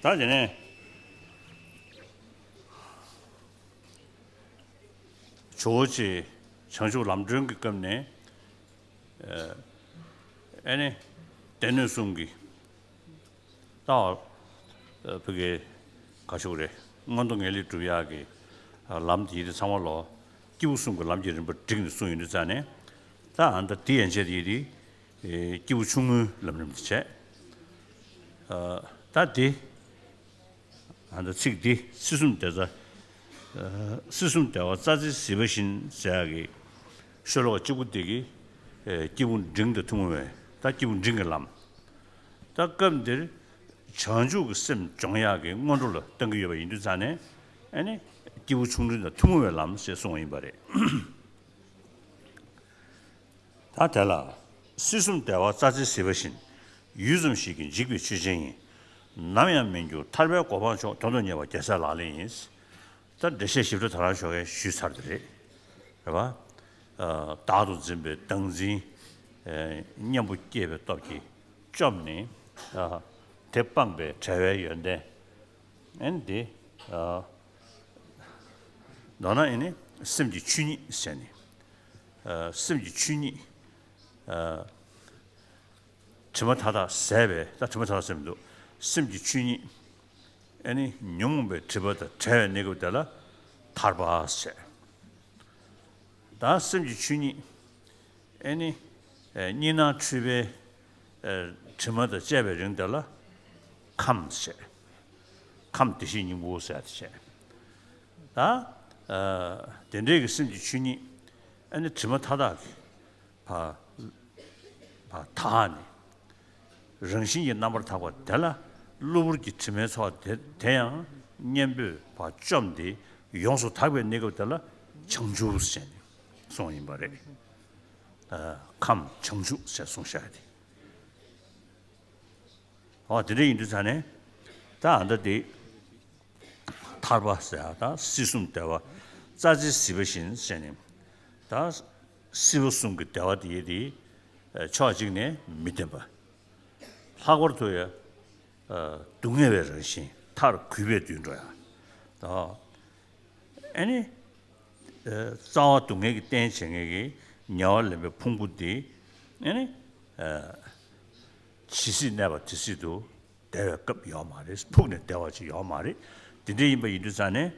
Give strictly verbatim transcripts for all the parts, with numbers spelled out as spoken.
ད་དེ་ནས་ཇོ་བོ་རྗེ་བྱང་ཆུབ་ལམ་སྒྲོན་གྱི་སྐབས་ནས། ཨ་ནི་སྡེ་སྣོད་གསུམ་གྱི་ད་བོད་ཀྱི་ག་ཞུ་རེད། མངོན་མཐོ་ངེས་ལེགས་སྒྲུབ་ཡག་གི་ལམ་དེ་དེ་ཚང་མ་ལོ་སྐྱེས་བུ་གསུམ་གྱི་ལམ་གྱི་རིམ་པ་བསྒྲིགས་ནས་གསུངས་ཡོང་དུས་ཙང་ནས། ད་ཨ་ནི་ད་དེ་ཡན་ཆད་དེ་དེ་སྐྱེས་བུ་ཆུང་ངུའི་ལམ་རིམ་དེ་བྱས། ད་དེ། ཨ་ད་ཚིག་འདི་སྲིད་གསུམ་བདེ་རྩ། སྲིད་གསུམ་བདེ་བ་རྩྭ་རྩེའི་ཟིལ་པ་བཞིན་ཟེར་ཡག་གི་ཤོ་ལོ་ཀ་གཅིག་པོ་འདི་གི་སྐྱེས་བུ་འབྲིང་དང་ཐུན་མོང་བའི་ད་སྐྱེས་བུ་འབྲིང་གི་ལམ། ད་སྐབས་འདིར་བྱང་ཆུབ་ཀྱི་སེམས་སྦྱོང་ཡག་གི་སྔོན་འགྲོ་ལ་བཏང་གི་ཡོད་པ་ཡིན་དུས་ཙང་ནས། ཨ་ནི་སྐྱེས་བུ་ཆུང་འབྲིང་དང་ཐུན་མོང་བའི་ལམ་ཞེས་གསུངས་པ་ཡིན་པ་རེད། ད་དེ་ལ། སྲིད་གསུམ་བདེ་བ་རྩྭ་རྩེའི་ཟིལ་པ་བཞིན། ཡུད་ཙམ་ཞིག་གིས་འཇིག་པའི་ཆོས་ཅན་ཡིན། ནམ་ཡང་མི་འགྱུར་ཐར་པའི་གོ་འཕང་མཆོག། དོན་དུ་གཉེར་བ་རྒྱལ་སྲས་ལག་ལེན་ཡིན། ད་འགྲེལ་བཤད་ཞིབ་ཕྲ་ད་རང་ཞོགས་ཀས་ཞུས་ཚར་དེ་རེད། རེད་པ། བདག་ཏུ་འཛིན་པའི་བདག་འཛིན། གཉེན་པོ་སྐྱེས་པའི་སྟོབས་ཀྱིས་བཅོམ་ནས། དེ་སྤངས་པའི་བྲལ་བའི་ཡོན་ཏན། ཨན་དེ། མདོར་ན་ཨེ་ནི་སེམས་ཀྱི་ཆོས་ཉིད་ཟེར་ནས། སེམས་ཀྱི་ཆོས་ཉིད། དྲི་མ་མཐའ་དག་ཟད་པའི། ད་དྲི་མ་མཐའ་དག་ཟེར་མི་འདུག་སེམས་ཀྱི་ཆོས་ཉིད། ཨེ་ནི་ཉོན་མོངས་པའི་སྒྲིབ་པ་དང་བྲལ་བའི་གནས་སྐབས་དེ་ལ་ཐར་པ་ཟེར། ད་སེམས་ཀྱི་ཆོས་ཉིད། ཨེ་ནི། གཉིས་སྣང་འཁྲུལ་པའི་དྲི་མ་དང་བཅས་པའི་རིང་དེ་ལ་ཁམས་ཟེར། ཁམས་བདེ་གཤེགས་སྙིང་པོ་ཟེར་དེ་བྱས། ད་དེ་འདྲའི་གི་སེམས་ཀྱི་ཆོས་ཉིད། ཨེ་ནི་དྲི་མ་མཐའ་དག་གིས་ཕར་ཕར་དག་ནས། རང་བཞིན་གྱིས་རྣམ་པར་དག་པ་དེ་ལ་གློ་བུར་གྱི་དྲི་མའི་ཚོགས་དེ་དེ་ཡང་གཉེན་པོས་ཕར་བཅོམ་སྟེ་ཡོངས་སུ་དག་པའི་གནས་སྐབས་དེ་ལ་བྱང་ཆུབ་ཟེར་ནས་གསུངས་ཡིན་པ་རེད། ཁམས་བྱང་ཆུབ་ཟེར་གསུངས་བཞག་དེ། འོ་དེ་འདྲ་ཡིན་དུས་ཙང་ནས། ད་ཨ་ད་དེ་ཐར་པ་ཟེར་ཡ། ད་སྲིད་གསུམ་བདེ་བ་རྩྭ་རྩེའི་ཟིལ་པ་བཞིན་ཟེར་ནས། ད་སྲིད་པ་གསུམ་གྱི་བདེ་བ་དེ་དེ་ཕྱོགས་གཅིག་ནས་མི་ལྡན་པ། ལྷག་པར་དུ་ཡང་སྡུག་བསྔལ་བའི་རང་བཞིན་མཐར་གུད་པས་དུད་འགྲོ་ཡ། ད་ཨ་ནི། རྩ་བ་སྡུག་བསྔལ་གྱི་རྟེན་བྱེད་མཁན་གྱི་ཉེ་བར་ལེན་པའི་ཕུང་པོ་འདི། ཨ་ནི། ཇི་སྲིད་གནས་པ་དེ་སྲིད་དུ་བདེ་བའི་སྐབས་ཡོད་མ་རེད། ཕུགས་ནས་བདེ་བ་ཅིག་ཡོད་མ་རེད། དེ་འདྲ་ཡིན་པ་ཡིན་དུས་ཙང་ནས།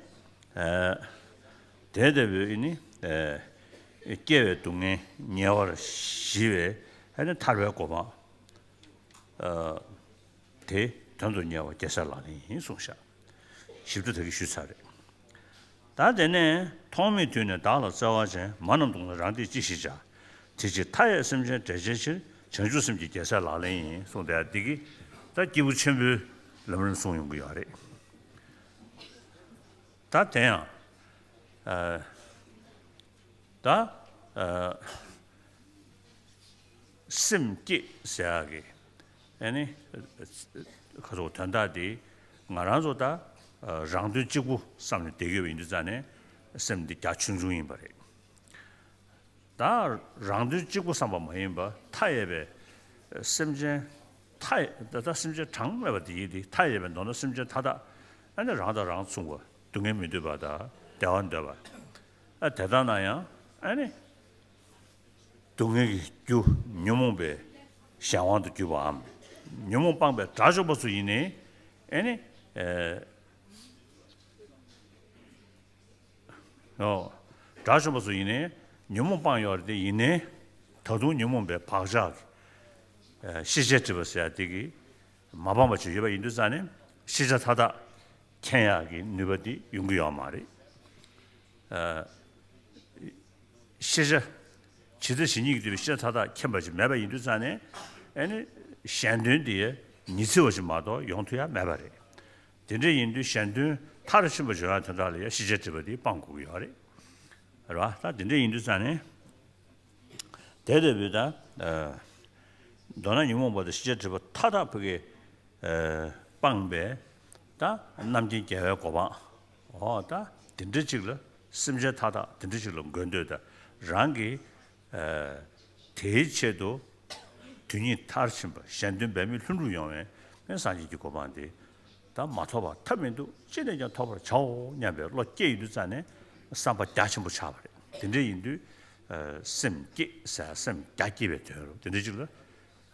དེ་ལྟ་བུའི་ནི། སྐྱེ་བའི་སྡུག་བསྔལ་ཉེ་བར་ཞི་བའི་ཨ་ནི་ཐར་པའི་གོ་འཕང་། དེ་དོན་དུ་གཉེར་བ་རྒྱལ་སྲས་ལག་ལེན་ཡིན་གསུངས་ཤག་ཞིབ་ཕྲ་ད་གིན་ཞུས་ཚར་རེད། ད་དེ་ནས་ཐོག་མེད་དུས་ནས་བདག་ལ་བརྩེ་བ་ཅན། མ་རྣམས་གདུང་ན་རང་བདེས་ཅི་ཞིག་བྱ། དེ་ཕྱིར་མཐའ་ཡས་སེམས་ཅན་བསྒྲལ་བྱའི་ཕྱིར། བྱང་ཆུབ་སེམས་ཀྱི་རྒྱལ་སྲས་ལག་ལེན་ཡིན་གསུངས་ཏེ། འདི་གི་ད་སྐྱེས་བུ་ཆེན་པོའི་ལམ་རིམ་གསུངས་ཡོང་གི་ཡོད་རེད། ད་དེ་ཡང་། ད་སེམས་བསྐྱེད་ཟེར་ཡག་གི་ཨ་ནི་ཁ་ཐོག་དོན་དག་དེ་ང་རང་ཚོ་ད་རང་དོན་གཅིག་པུ་བསམ་ནས་བསྡད་ཡོད་པ་ཡིན་དུས་ཙང་ནས་སེམས་འདི་རྒྱ་ཆུང་ཆུང་ཡིན་པ་རེད། ད་རང་དོན་གཅིག་པུ་བསམ་པ་མ་ཡིན་པ་མཐའ་ཡས་པའི་སེམས་ཅན་མཐའ་ཡས། ད་ལྟ་སེམས་ཅན་གྲངས་མེད་པ་དེ་ཡིན་ཏེ། མཐའ་ཡས་པའི་མདོར་ན་སེམས་ཅན་མཐའ་དག་ཨ་ནི་རང་དང་རང་མཚུངས་པ། སྡུག་བསྔལ་མི་འདོད་པ་དང་བདེ་བ་འདོད་པ། ཨ་དེ་ལྟ་ན་ཡང་ཨ་ནི་སྡུག་བསྔལ་གྱི་རྒྱུ་ཉོན་མོངས་པའི་གཞན་དབང་དུ་གྱུར་པའམ། ཉོན་མོངས་སྤངས་པའི་དགྲ་བཅོམ་པ་ཚོ་ཡིན་ནའི་ཨ་ནི། ཨོ། དགྲ་བཅོམ་པ་ཚོ་ཡིན་ནའི་ཉོན་མོངས་སྤངས་ཡོད་རེད་དེ། ཡིན་ནའི་ད་དུང་ཉོན་མོངས་པའི་བག་ཆགས་ཀྱི་ཤེས་བྱའི་སྒྲིབ་པ་ཟེར་ཡ་དེ་གིས་མ་སྤངས་པ་ཅིག་ཡོད་པ་ཡིན་དུས་ཙང་ནས་ཤེས་བྱ་མཐའ་དག་མཁྱེན་ཡག་གི་ནུས་པ་དེ་ཡོང་གི་ཡོད་མ་རེད། ཤེས་བྱ། ཇི་ལྟ་ཇི་སྙེད་ཀྱིས་བསྡུས་པའི་ཤེས་བྱ་མཐའ་དག་མཁྱེན་པ་ཅིག་མེད་པ་ཡིན་དུས་ཙང་ནས། ཨ་ནི་གཞན་དོན་དེ་ཉི་ཚེ་བ་ཞིག་མ་གཏོགས་ཡོང་ཐུབ་ཡ་མེད་པ་རེད། དེ་འདྲ་ཡིན་དུས་གཞན་དོན་མཐར་ཕྱིན་པ་འབྱུང་ཡ་དོན་དག་ལ་ཡ་ཤེས་བྱའི་སྒྲིབ་པ་དེ་སྤང་དགོས་ཀྱི་ཡོད་རེད། རེད་བ། ད་དེ་འདྲ་ཡིན་དུས་ཙང་ནས། དེ་ལྟ་བུའི་ད། མདོར་ན་ཉོན་མོངས་པ་དང་ཤེས་བྱའི་སྒྲིབ་པ་མཐའ་དག་ཕ་གི་སྤངས་པའི་ད་རྣམ་མཁྱེན་རྒྱལ་བའི་གོ་འཕང་། འོ་ད་དེ་འདྲ་ཅིག་ལ། སེམས་ཅན་མཐའ་དག་དེ་འདྲ་ཅིག་ལ་འགོད་འདོད་དང་། རང་གི་དེའི་ཆེད་དུ་དོན་གཉིས་མཐར་ཕྱིན་པ། གཞན་དོན་འབད་མེད་ལྷུན་གྲུབ་ཡོང་བའི་སངས་རྒྱས་ཀྱི་གོ་འཕང་དེ་ ད་མ་ཐོབ་པ་ཐབས་མི་འདུག་ཅི་ནས་ཀྱང་ཐོབ་པར་བྱའོ་སྙམ་པའི་བློ་སྐྱེས་ཡོང་དུས་ཙང་ནས་བསམ་པ་རྒྱ་ཆེན་པོ་ཆགས་པ་རེད། དེ་འདྲ་ཡིན་དུས་ཨ་སེམས་བསྐྱེད་ཟེར་སེམས་རྒྱ་བསྐྱེད་པའི་དོན་རུ་དེ་འདྲ་ཅིག་ལ་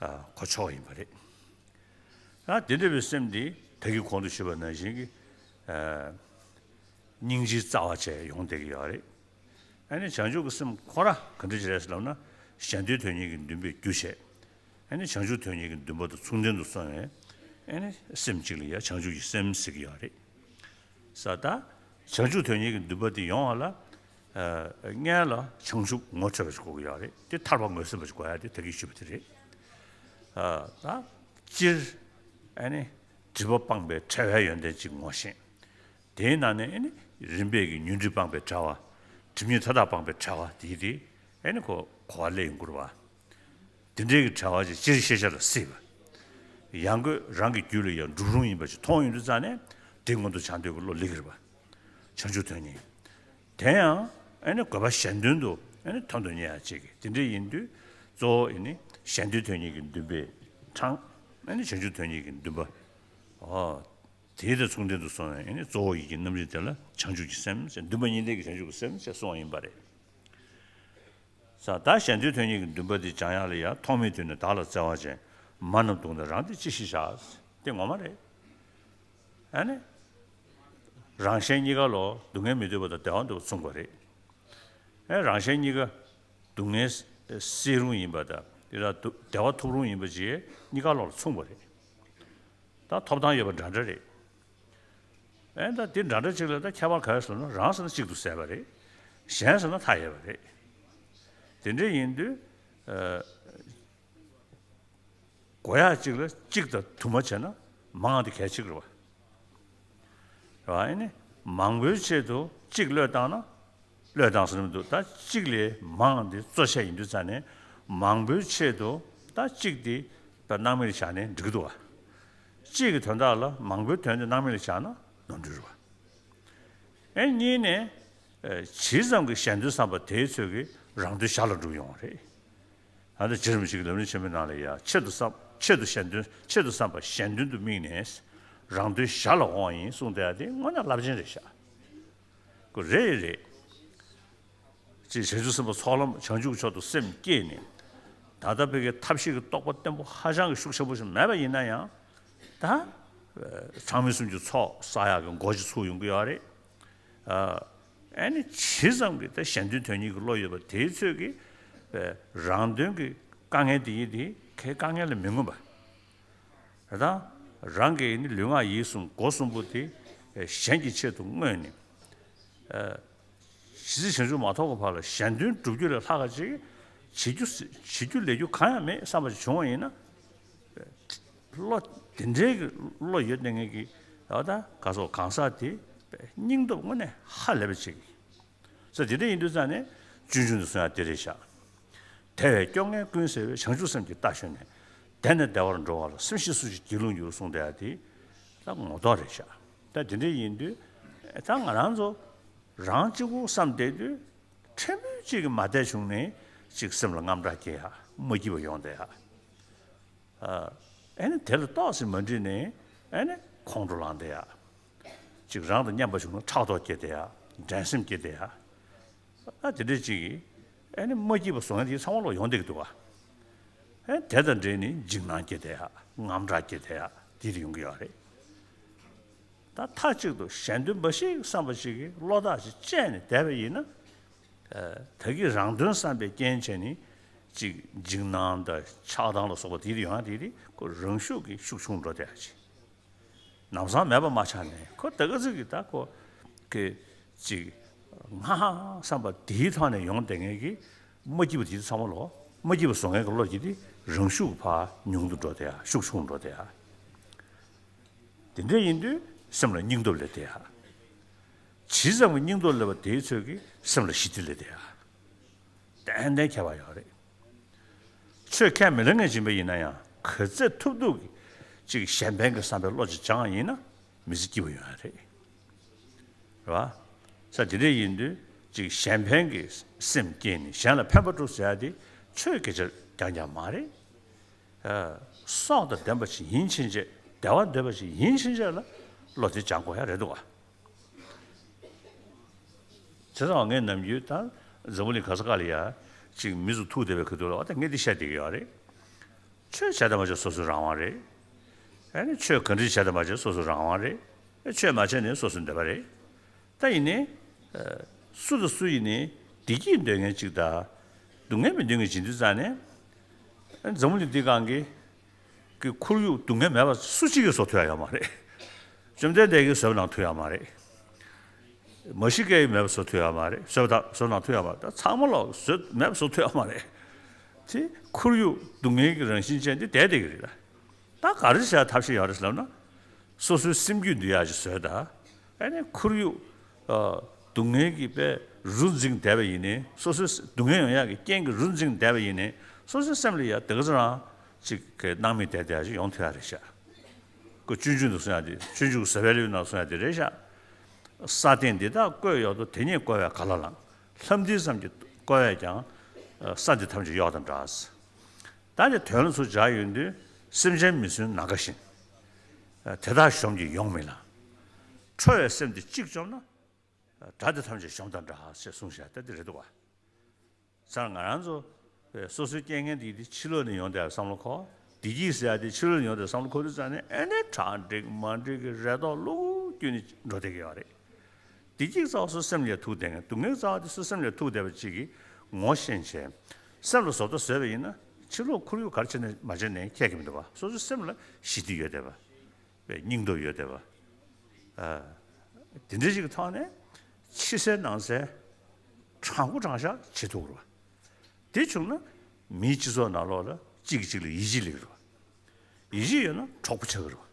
ཨ་གོ་ཆོག་ཡིན་པ་རེད། ཨ་དེ་འདྲ་བའི་སེམས་འདི་ད་གིན་གོང་དུ་ཞུས་པ་ནང་བཞིན་གྱི་ཨ་སྙིང་རྗེའི་རྩ་བ་བཅས་ཡོང་བསྡད་ཀྱི་ཡོད་རེད། ཨ་ནི་བྱང་ཆུབ་ཀྱི་སེམས་ཁོ་ར་ག་འདྲ་ཅིག་རེད་ཟེར་ལབ་ན། གཞན་དོན་དོན་གཉེར་གྱི་འདུན་པས་རྒྱུ་བྱས། ཨ་ནི་བྱང་ཆུབ་དོན་གཉེར་གྱི་འདུན་པ་དང་མཚུངས་ལྡན་དུ་སོང་བས། ཨ་ནི་སེམས་གཅིག་ལ་ཡང་བྱང་ཆུབ་ཀྱི་སེམས་ཟེར་གྱི་ཡོད་རེད། ས་ད་བྱང་ཆུབ་དོན་གཉེར་གྱི་འདུན་པ་དེ་ཡོང་བ་ལ། ཨ་སྔོན་ལ་བྱང་ཆུབ་ངོ་འཕྲོད་པ་ཞིག་དགོས་ཀྱི་ཡོད་རེད། དེ་ཐར་པ་ངོས་ཟིན་པ་ཞིག་དགོས་ཡ་དེ་ད་གིན་ཞུས་པ་དེ་རེད། ཨ་ད་སྤྱིར་ཨ་ནི་སྒྲིབ་པ་སྤངས་པའི་བྲལ་བའི་ཡོན་ཏན་གཅིག་ངོ་ཤེས། དེའི་ནང་ནས་ཨ་ནི་རིམ་པས་ཀྱི་ཉོན་སྒྲིབ་སྤངས་པའི་བྲལ་བ། སྒྲིབ་གཉིས་མཐའ་དག་སྤངས་པའི་བྲལ་བ་དེ་དེ་ཨ་ནི་ཁོ་གོ་བ་སླེབས་ཡོང་གི་རེད་བ། དེ་འདྲའི་གི་བྲལ་བ་ཅིག་སྤྱིར་ཤེས་བྱ་ལ་སྲིད་པ། ཡང་སྒོས་རང་གི་རྒྱུད་ལ་ཡང་འགྲུབ་རུང་ཡིན་པ་ཅིག་མཐོང་ཡོང་དུས་ཙང་ནས་དེ་སྔོན་དུ་བྱ་འདོད་ཀྱི་བློ་སླེབས་ཀྱི་རེད་བ། བྱང་ཆུབ་དོན་གཉེར། དེ་ཡང་ཨ་ནི་དགོས་པ་གཞན་དོན་དུ་ཨ་ནི་དོན་དུ་གཉེར་ཡ་ཅིག་གི་དེ་འདྲའི་ཡིན་དུས་གཙོ་བོ་ཨ་ནི་གཞན་དོན་དོན་གཉེར་གྱི་འདུན་པས་དྲངས། ཨ་ནི་བྱང་ཆུབ་དོན་གཉེར་གྱི་འདུན་པ། ཨོ། དེའི་དང་མཚུངས་ལྡན་དུ་སོང་བས་ཨ་ནི་གཙོ་བོ་ཡིད་ཀྱི་རྣམ་རིག་དེ་ལ་བྱང་ཆུབ་ཀྱི་སེམས་ཟེར། འདུན་པ་གཉིས་ལྡན་གྱི་བྱང་ཆུབ་ཀྱི་སེམས་ཟེར་གསུངས་པ་ཡིན་པ་རེད། ས་ད་གཞན་དོན་དོན་གཉེར་གྱི་འདུན་པ་དེ་སྦྱང་ཡག་ལ་ཡང་ཐོག་མེད་དུས་ནས་བདག་ལ་བརྩེ་བ་ཅན། མ་རྣམས་སྡུག་ན་རང་དེ་ཅི་ཞིག་བྱ། དེ་ངོ་མ་རེད། ཨ་ནི། རང་གཞན་གཉིས་ཀ་ལོ་སྡུག་བསྔལ་མི་འདོད་པ་དང་བདེ་བ་འདོད་པ་མཚུངས་པ་རེད། ཨེ་རང་གཞན་གཉིས་ཀ་སྡུག་བསྔལ་སེལ་རུང་ཡིན་པ་དང་དེ་དག་བདེ་བ་ཐོབ་རུང་ཡིན་པ་བཅས་གཉིས་ཀ་ལོ་ལ་མཚུངས་པ་རེད། ད་ཐོབ་ཐང་ཡོད་པ་འདྲ་འདྲ་རེད། ཨེ་ད་དེ་འདྲ་འདྲ་ཅིག་ལ་ད་ཁྱད་པར་ག་རེ་ཟེར་ན། རང་ཟེར་ན་གཅིག་ཏུ་ཟད་པ་རེད། གཞན་ཟེར་ན་མཐའ་ཡས་པ་རེད། དེ་འདྲ་ཡིན་དུས་ཨ་དགོས་ཡག་གཅིག་ལ་གཅིག་དང་དུ་མ་བྱས་ན་མང་དེ་གལ་ཆེ་གི་རེད་བ། རེད་བ། ཨེ་ནི་མང་པོའི་ཆེད་དུ་གཅིག་བློས་བཏང་ན། བློས་བཏང་ཟེར་ན་མི་འདུག་ད་གཅིག་ལས་མང་དེ་གཙོ་ཆེ་ཡིན་དུས་ཙང་ནས་མང་པོའི་ཆེད་དུ་ད་གཅིག་དེ་ད་སྣང་མེད་ལ་བཞག་ནས་འགྲིག་གི་འདུག་བ། གཅིག་གི་དོན་དག་ལ་མང་པོའི་དོན་དེ་སྣང་མེད་ལ་བཞག་ན་ནོར་འཁྲུལ་རེད་བ། ཨེ་གཉིས་ནས། ཨེ་ཇི་ཙམ་གྱིས་གཞན་དོན་བསམ་པ་དེའི་ཚོད་ཀྱིས་རང་དོན་ཞར་ལ་འགྲུབ་ཡོང་བ་རེད། ཨ་ནི་རྗེ་རིན་པོ་ཆེ་གི་ལམ་རིམ་ཆེན་མོའི་ནང་ལ་ཡང་ཆེད་དུ་བསམ་ཆེད་དུ་གཞན་དོན་ཆེད་དུ་བསམ་པ་གཞན་དོན་དུ་དམིགས་ནས་རང་དོན་ཞར་ལ་འོང་བ་ཡིན་གསུངས་བསྡད་ཡ་དེ་དངོས་གནས་རླབས་ཆེན་རེད་ཤག་ཁོ་རེད་རེད། ཅེས་བྱང་ཆུབ་སེམས་དཔའི་ཚོགས་ལམ་བྱང་ཆུབ་མཆོག་ཏུ་སེམས་བསྐྱེད་ནས། ད་ལྟ་བོད་ཀྱི་ཐབས་ཤེས་ཀྱི་རྟོགས་པ་བརྟན་པོ་ཧ་ཅང་གི་ཤུགས་ཆེན་པོ་ཞིག་མེད་པ་ཡིན་ན་ཡང་། ད་ཚང་མའི་སེམས་ཀྱི་ཚོགས་བསགས་ཡག་གི་སྒོ་ཞིག་ཚུགས་ཡོང་གི་ཡོད་རེད། ཨ་ནི་ཇི་ཙམ་གྱིས་ད་གཞན་དོན་དོན་གཉེར་གྱི་བློ་ཡོད་པ་དེའི་ཚོད་ཀྱིས་རང་དོན་གྱི་དཀའ་ངལ་དེ་ཡིན་དེ་ཁའི་དཀའ་ངལ་ལ་མི་མངོན་པ། ད་རང་གི་ནི་ལུས་ངག་ཡིད་གསུམ་སྒོ་གསུམ་པོ་དེ་གཞན་གྱི་ཆེད་དུ་བསྔོས་ནས། ཇི་སྲིད་བྱང་ཆུབ་མ་ཐོབ་ཀྱི་བར་ལ་གཞན་དོན་བསྒྲུབ་རྒྱུ་ལས་ལྷག་ག་ཅིག་བྱེད་རྒྱུ་བྱེད་རྒྱུ་ལས་རྒྱུ་གང་ཡང་མེད་བསམ་པ་ཞིག་བྱུང་བ་ཡིན་ན། བློ་དེ་འདྲའི་གི་བློ་ཡོད་བསྡད་མཁན་གྱི་ཨ་ད་ག་སོགས་གང་ཟག་དེ་སྙིང་སྟོབས་དངོས་གནས་ཧ་ལས་པ་ཅིག་ས་དེ་འདྲ་ཡིན་དུས་ཙང་ནས་སྤྱོད་འཇུག་ཏུ་གསུང་ཡ་དེ་རེད་ཤག་དལ་བས་སྐྱོ་ངལ་ཀུན་སེལ་བའི། བྱང་ཆུབ་སེམས་ཀྱི་རྟ་ཞོན་ནས། བདེ་ནས་བདེ་བར་འགྲོ་བ་ལ། སེམས་ཤེས་སུ་ཞིག་སྒྱིད་ལུག་འགྱུར་གསུངས་བསྡད་ཡ་དེ་ད་ངོ་ཐོག་རེད་ཤག་ད་དེ་འདྲ་ཡིན་དུས་ད་ང་རང་ཚོ་རང་གཅིག་པུ་བསམ་བསྡད་དུས་ཕྲན་བུ་གཅིག་གིས་མ་བསྡད་བྱུང་ནས་ཅིག་སེམས་ལ་དངངས་སྐྲག་སྐྱེ་ཡ། མ་སྐྱིད་པ་ཡོང་བསྡད་ཡ། ཨ་ཨེ་ནི་དེ་ལ་ཏོག་ཙམ་མ་འགྲིག་ནས་ཨེ་ནི་ཁོང་ཁྲོ་ལངས་བསྡད་ཡ། ཅིག་རང་དང་མཉམ་པ་བྱུང་ན་ཕྲག་དོག་སྐྱེ་བསྡད་ཡ། འགྲན་སེམས་སྐྱེ་བསྡད་ཡ། ཨ་དེ་འདྲ་ཅིག་གིས་ཨེ་ནི་མ་སྐྱིད་པ་བཟོ་མཁན་དེ་ཚང་མ་ལོག་ཡོང་བསྡད་ཀྱི་འདུག་ག་ཨེ་དེ་དང་འབྲེལ་ནས་འཇིགས་སྣང་སྐྱེ་བསྡད་ཡ། དངངས་སྐྲག་སྐྱེ་བསྡད་ཡ་དེ་རེ་ཡོང་གི་ཡོད་རེད། ད་མཐའ་གཅིག་ཏུ་གཞན་དོན་མ་ཤེས་བསམ་པ་ཞིག་གིས་བློ་ཐག་ཅིག་བཅད་ནས་བསྡད་པ་ཡིན་ན། ཨ་ད་གིན་རང་དོན་བསམ་པའི་རྐྱེན་བྱས་ནས་ཅིག་འཇིགས་སྣང་དང་ཆགས་སྡང་ལ་སོགས་པ་དེ་དེ་ཡོང་ཡ་དེ་དེ་ཁོ་རང་ཤུགས་ཀྱིས་ཤུགས་ཆུང་འགྲོ་བསྡད་ཡ་ཅིག་ལམ་སང་མེད་པ་མ་ཆགས་ནས་ཁོ་ད་ག་ཚོད་ཀྱིས་ད་ཁོ་གི་ཅིག་སྔ་ཧང་བསམ་པ་དེའི་ཐོག་ནས་ཡོང་བསྡད་མཁན་གྱི་མ་སྐྱིད་པ་དེ་ཚང་མ་ལོ། མ་སྐྱིད་པ་བཟོ་མཁན་གྱི་བློ་དེ་དེ་རང་ཤུགས་ཕར་ཉུང་དུ་འགྲོ་བསྡད་ཡ། ཤུགས་ཆུང་འགྲོ་བསྡད་ཡ། དེ་འདྲ་ཡིན་དུས་སེམས་ལ་སྙིང་སྟོབས་སླེབས་བསྡད་ཡ། ཇི་ཙམ་གྱི་སྙིང་སྟོབས་སླེབས་པ་དེའི་ཚོད་ཀྱིས་སེམས་ལ་ཞི་བདེ་སླེབས་བསྡད་ཡ། ཏན་ཏན་ཁྱད་པར་ཡོད་རེད། ཆོས་ཁས་མི་ལེན་མཁན་ཡིན་པ་ཡིན་ན་ཡང་ག་ཚད་ཐུབ་ཐུབ་ཀྱིས་ཅིག་གཞན་ཕན་གྱི་བསམ་པའི་བློ་ཅིག་སྦྱངས་ཡིན་ན་མི་ཚེ་སྐྱིད་པོ་ཡོང་ཡ་རེད། རེད་བ། ས་དེ་འདྲ་ཡིན་དུས་ཅིག་གཞན་ཕན་གྱི་སེམས་བསྐྱེད་ནས་གཞན་ལ་ཕན་པ་སྒྲུབ་ཟེར་ཡ་དེ་ཆོས་སྐད་ཆ་རྐྱང་རྐྱང་མ་རེད། ཨ་སྲོག་དང་ལྡན་པ་ཞིག་ཡིན་ཕྱིན་ཆད། བདེ་བ་འདོད་པ་ཞིག་ཡིན་ཕྱིན་ཆད་ལ་ བློ་དེ་སྦྱང་དགོས་ཡ་རེད་འདུག་བ། བྱས་ཙང་ངས་ནམ་རྒྱུན་ད་འཛམ་བུ་གླིང་ག་ས་ག་ལ་ཡ་ཅིག་མི་ཚོ་ཐུག་བསྡད་པའི་ཁ་ཐུག་ལ་བ་ད་ངས་འདི་བཤད་བསྡད་ཀྱི་ཡོད་རེད། ཆོས་བྱས་དང་མ་བྱས་སོ་སོའི་རང་དབང་རེད། ཨ་ནི་ཆོས་ག་འདྲ་བྱས་དང་མ་བྱས་སོ་སོའི་རང་དབང་རེད། ཆོས་མ་བྱས་ནས་སོ་སོའི་འདོད་པ་རེད། ད་ཡིན་ནའི། སུ་དང་སུ་ཡིན་ནའི་བདེ་སྐྱིད་འདོད་མཁན་གཅིག་དང་། སྡུག་བསྔལ་མི་འདོད་མཁན་གཅིག་འདུག་ཙང་ནས། འཛམ་བུ་གླིང་འདི་སྒང་གི་གི་ཁོར་ཡུག་སྡུག་བསྔལ་མེད་པ་སུ་གཅིག་གིས་བཟོ་ཐུབ་ཡ་ཡོད་མ་རེད། བཅོམ་ལྡན་འདས་ཀྱིས་བཟོས་པ་ནང་ཐུབ་ཡ་མ་རེད། མ་ཤི་ཀའི་མེད་པ་བཟོ་ཐུབ་ཡ་མ་རེད། བཟོས་པ་དང་བཟོ་ནང་ཐུབ་ཡ་མ་རེད། ད་ཚང་མ་ལོག་བཟོས་མེད་པ་བཟོ་ཐུབ་ཡ་མ་རེད། དེ་ཁོར་ཡུག་སྡུག་བསྔལ་གྱི་རང་བཞིན་ཅན་དེ་བསྡད་བསྡད་ཀྱི་རེད་ད། ད་ག་རེ་བྱ་ཐབས་ཤེས་ཡོད་རེད་ཟེར་ལབ་ན། སོ་སོའི་སེམས་རྒྱུད་འདུལ་ཡག་ཅིག་བཟོས་ད། ཨ་ནི་ཁོར་ཡུག་ཨ། སྡུག་བསྔལ་གྱི་དཔེ་རུ་འཛིངས་བསྡད་པ་ཡིན་ནའི། སོ་སོའི་སྡུག་བསྔལ་ཡོང་ཡག་གི་རྐྱེན་གྱི་རུ་འཛིངས་བསྡད་པ་ཡིན་ནའི། སོ་སོའི་སེམས་ལ་ཡ་དེ་ག་ཚོད་རང་ཅིག་གི་སྣང་མེད་བསྡད་བསྡད་ཡག་ཅིག་ཡོང་ཐུབ་ཡག་རེད་ཤག་ཁོ་སྤྱོད་འཇུག་ཏུ་གསུང་ཡག་དེ། སྤྱོད་འཇུག་ཟབ་པའི་ལེའུ་ནང་གསུང་ཡག་དེ་རེད་ཤག་ས་སྟེང་འདི་དག་བཀོད་ཡོད་དོ། དེ་ཉིད་བཀོད་པས་ག་ལ་ལའང་། ལྷ་འདི་ཙམ་གྱིས་བཀོད་པས་ཀྱང་། ས་འདི་ཐམས་ཅད་གཡོགས་དང་འདྲ། ད་དེ་དོན་ལ་ཚུར་སྦྱར་ཡོང་དུས། སེམས་ཅན་མི་བསྲུན་ནམ་མཁའ་བཞིན། དེ་དག་གཞོམ་གྱིས་ཡོང་མིན་ལ། ཁྲོ་བའི་སེམས་དེ་གཅིག་བཅོམ་ན། དགྲ་དེ་ཐམས་ཅད་གཞོམ་དང་འདྲ་ཞེས་གསུངས་བཞག་ད་དེ་རེད་འདུག་བ། ཙང་ང་རང་ཚོ་སོ་སོའི་རྐྱེན་ངན་དེ་དེ་ཕྱི་ལོགས་ནས་ཡོང་བསྡད་པའི་བསམ་བློ་འཁོར། བདེ་སྐྱིད་ཟེར་ཡག་དེ་ཕྱི་ལོགས་ནས་ཡོང་བསྡད་པའི་བསམ་བློ་འཁོར་དུས་ཙང་ནས། ཨེ་ནས་གྲ་འགྲིག་མ་འགྲིག་གི་རེ་དོགས་ལུ་གུ་བསྐྱུར་ནས་འགྲོ་བསྡད་ཀྱི་ཡོད་རེད། བདེ་སྐྱིད་རྩ་བ་སོ་སེམས་ལ་ཐུག་བསྡད་མཁན། སྡུག་བསྔལ་རྩ་བ་དེ་སོ་སེམས་ལ་ཐུག་བསྡད་པ་ཅིག་གིས་ངོ་ཤེས་བྱས། སེམས་ལ་བཟོ་ལྟ་བཟོས་པ་ཡིན་ན། ཕྱི་ལོགས་ཁོར་ཡུག་ག་རེ་བྱས་ནས་མ་བྱས་ནས་ཁྱད་ཀྱི་མི་འདུག་བ། སོ་སོའི་སེམས་ལ་ཞི་བདེ་ཡོད་བསྡད་པ། པའི་སྙིང་སྟོབས་ཡོད་བསྡད་པ། ཨ། དེ་འདྲ་ཞིག་གི་ཐོག་ནས་ཕྱི་གསལ་ནང་གསལ་དྲང་པོ་དྲང་བཞག་བྱེད་ཐུབ་ཀྱི་རེད་བ། དེ་བྱུང་ན་མིའི་སྤྱི་ཚོགས་ནང་ལོགས་ལ་གཅིག་གིས་གཅིག་ལ་ཡིད་ཆེས་སླེབས་ཀྱི་རེད་བ། ཡིད་ཆེས་ཡོད་ན་གྲོགས་པོ་ཆགས་ཀྱི་རེད་བ།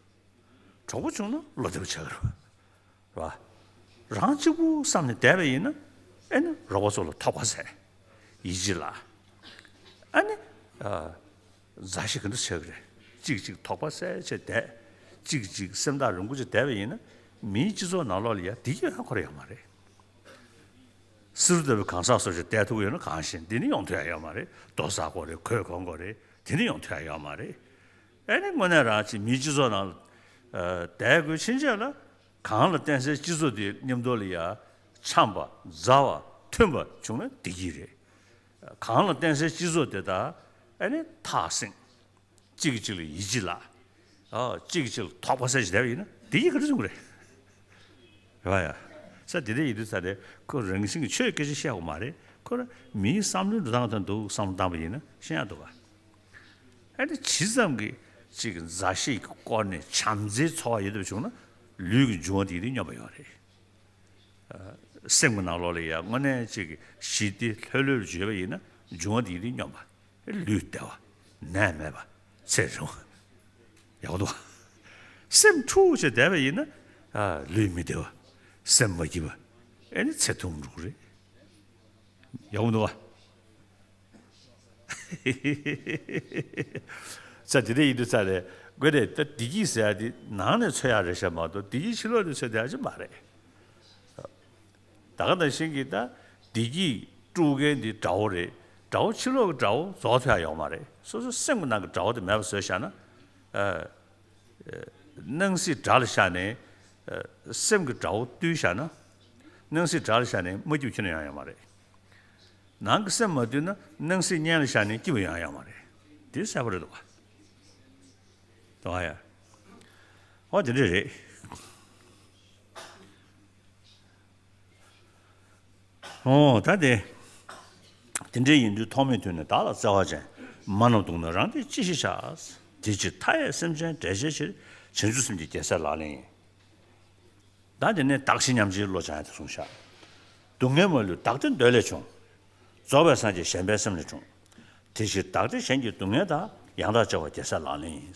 གྲོགས་པོ་བྱུང་ན་བློ་བདེ་པོ་ཆགས་ཀྱི་རེད་བ། རེད་བ། རང་གཅིག་པུ་བསམ་ནས་བསྡད་པ་ཡིན་ན། ཨེ་ནི་རོགས་པ་ཚོ་ལ་ཐོགས་པ་ཟེར། ཡིད་ཆེས་ལ། ཨ་ནི། ཨ། མཛའ་བཤེས་ག་འདྲ་བྱེད་ཀྱི་རེད། གཅིག་གཅིག་དོགས་པ་སེལ་བྱས་བསྡད། གཅིག་གཅིག་སེམས་ཐག་རིང་པོ་བྱས་བསྡད་པ་ཡིན་ན། མིའི་སྤྱི་ཚོགས་ནང་ལོགས་ལ་ཡ་བདེ་སྐྱིད་ཡང་ཁོ་ར་ཡོད་མ་རེད། བསེ་རུ་ལྟ་བུའི་གང་ཟག་སོ་སོ་བསྡད་ཐུབ་ཀྱི་ཡོད་ན་གང་ཞིག་འདི་ནི་ཡོང་ཐུབ་ཡ་ཡོད་མ་རེད། རྡོ་ཟ་དགོས་རེད། གོས་གོན་དགོས་རེད། དེ་ནི་ཡོང་ཐུབ་ཡ་ཡོད་མ་རེད། ཨེ་ནི་དངོས་གནས་རང་ཅིག་མིའི་སྤྱི་ཚོགས་ནང་ལ་བསྡད་དགོས་ཕྱིན་ཆད་ལ། གང་ལ་བརྟེན་སའི་སྤྱི་ཚོགས་དེའི་མཉམ་དུ་ལ་ཡ་འཆམ་པ་མཛའ་བ་མཐུན་པ་བྱུང་ན་བདེ་སྐྱིད་རེད། གང་ལ་བརྟེན་སའི་སྤྱི་ཚོགས་དེ་དག་ཨ་ནི་ཐག་སྲིང་། གཅིག་གིས་གཅིག་ལ་ཡིད་ཆེས་ལ། ཨ། གཅིག་གིས་གཅིག་ལ་དོགས་པ་ཟེར་ཞིག་བསྡད་པ་ཡིན་ན་བདེ་སྐྱིད་ག་རེ་བྱུང་གི་རེད། རེད་བ་ཡ། ས་དེ་འདྲ་ཡིན་དུས་ས་དེ་ཁོ་རང་བཞིན་གྱི་ཆོས་སྐད་ཆ་བཤད་དགོས་མ་རེད། ཁོ་རང་མིའི་བསམ་བློའི་འགྲོ་སྟངས་དང་འདུག་བསམ་བློ་བཏང་པ་ཡིན་ན་ཤེས་ཡག་འདུག་བ། ཨ་ནི་ཇི་ཙམ་གྱིས་ཅིག་མཛའ་བཤེས་ཀྱི་སྐོར་ནས་བྱམས་བརྩེའི་ཚོར་བ་ཡོད་པ་བྱུང་ན། ལུས་ཀྱི་འབྱུང་བ་དེ་ཡིན་དུས་སྙོམས་པ་ཡོད་རེད། སེམས་ཀྱི་ནང་ལོགས་ལ་ཡང་དངོས་གནས་ཅིག་ཞི་བདེ་ལྷོད་ལྷོད་བརྗོད་པ་ཡིན་ན། འབྱུང་བ་དེ་ཡིན་དུས་སྙོམས་པ། ལུས་བདེ་བ། ནད་མེད་པ། ཚེ་རིང་བ། ཡག་པོ་འདུག་བ། སེམས་འཁྲུག་བྱས་བསྡད་པ་ཡིན་ན། ཨ། ལུས་མི་བདེ་བ། སེམས་མ་སྐྱིད་པ། ཨེ་ནི་ཚེ་ཐུང་རུ་རེད། ཡག་པོ་འདུག་བ། ས་དེ་འདྲ་ཡིན་དུས་ས་ལས་དགོས་རེད། ད་བདེ་སྐྱིད་ཟེར་ཡ་དེ་ནང་ནས་འཚོལ་ཡག་རེད་ཤག་མ་གཏོགས་བདེ་སྐྱིད་ཕྱི་ལོགས་ནས་འཚོལ་བསྡད་ཡག་ཅིག་མ་རེད། ད་ག་ནང་བཞིན་གྱི་ད་བདེ་སྐྱིད་དཀྲུག་མཁན་དེ་དགྲ་བོ་རེད། དགྲ་བོ་ཕྱི་ལོགས་ཀྱི་དགྲ་བོ་རྫོགས་ཐུབ་ཡག་ཡོད་མ་རེད། སོ་སོའི་སེམས་ཀྱི་ནང་གི་དགྲ་བོ་དེ་མེད་པ་བཟོས་བཞག་ན། ཨ། སྣང་སྲིད་དགྲ་ལ་བཞག་ནས། ཨ། སེམས་ཀྱི་དགྲ་བོ་བཏུལ་བཞག་ན། སྣང་སྲིད་དགྲ་ལ་བཞག་ནས་མ་སྐྱིད་པ་ཁྱོན་ནས་ཡོང་ཡག་མ་རེད། ནང་གི་སེམས་མ་བཏུལ་ན་སྣང་སྲིད་གཉེན་ལ་བཞག་ནས་སྐྱིད་པ་ཡོང་ཡག་མ་རེད། དེ་གསལ་པོ་རེད་འདུག་བ། འདུག་བ་ཡ། འོ་དེ་འདྲ་རེད། འོ་ད་དེ། དེ་འདྲ་ཡིན་དུས་ཐོག་མེད་དུས་ནས་བདག་ལ་བརྩེ་བ་ཅན། མ་རྣམས་གདུང་ན་རང་བདེ་ཅི་ཞིག་བྱ། དེ་ཕྱིར་མཐའ་ཡས་སེམས་ཅན་བསྒྲལ་བྱའི་ཕྱིར། བྱང་ཆུབ་སེམས་ཀྱི་རྒྱལ་སྲས་ལག་ལེན་ཡིན། ད་དེ་ནས་བདག་གཞན་མཉམ་བརྗེའི་བློ་སྦྱང་ཡ་དེ་གསུངས་ཤག་སྡུག་བསྔལ་མ་ལུས་བདག་བདེ་འདོད་ལས་བྱུང་། རྫོགས་པའི་སངས་རྒྱས་གཞན་ཕན་སེམས་ལས་འཁྲུངས། དེ་ཕྱིར་བདག་བདེ་གཞན་གྱི་སྡུག་བསྔལ་དག །ཡང་དག་བརྩེ་བ་རྒྱལ་སྲས་ལག་ལེན་ཡིན།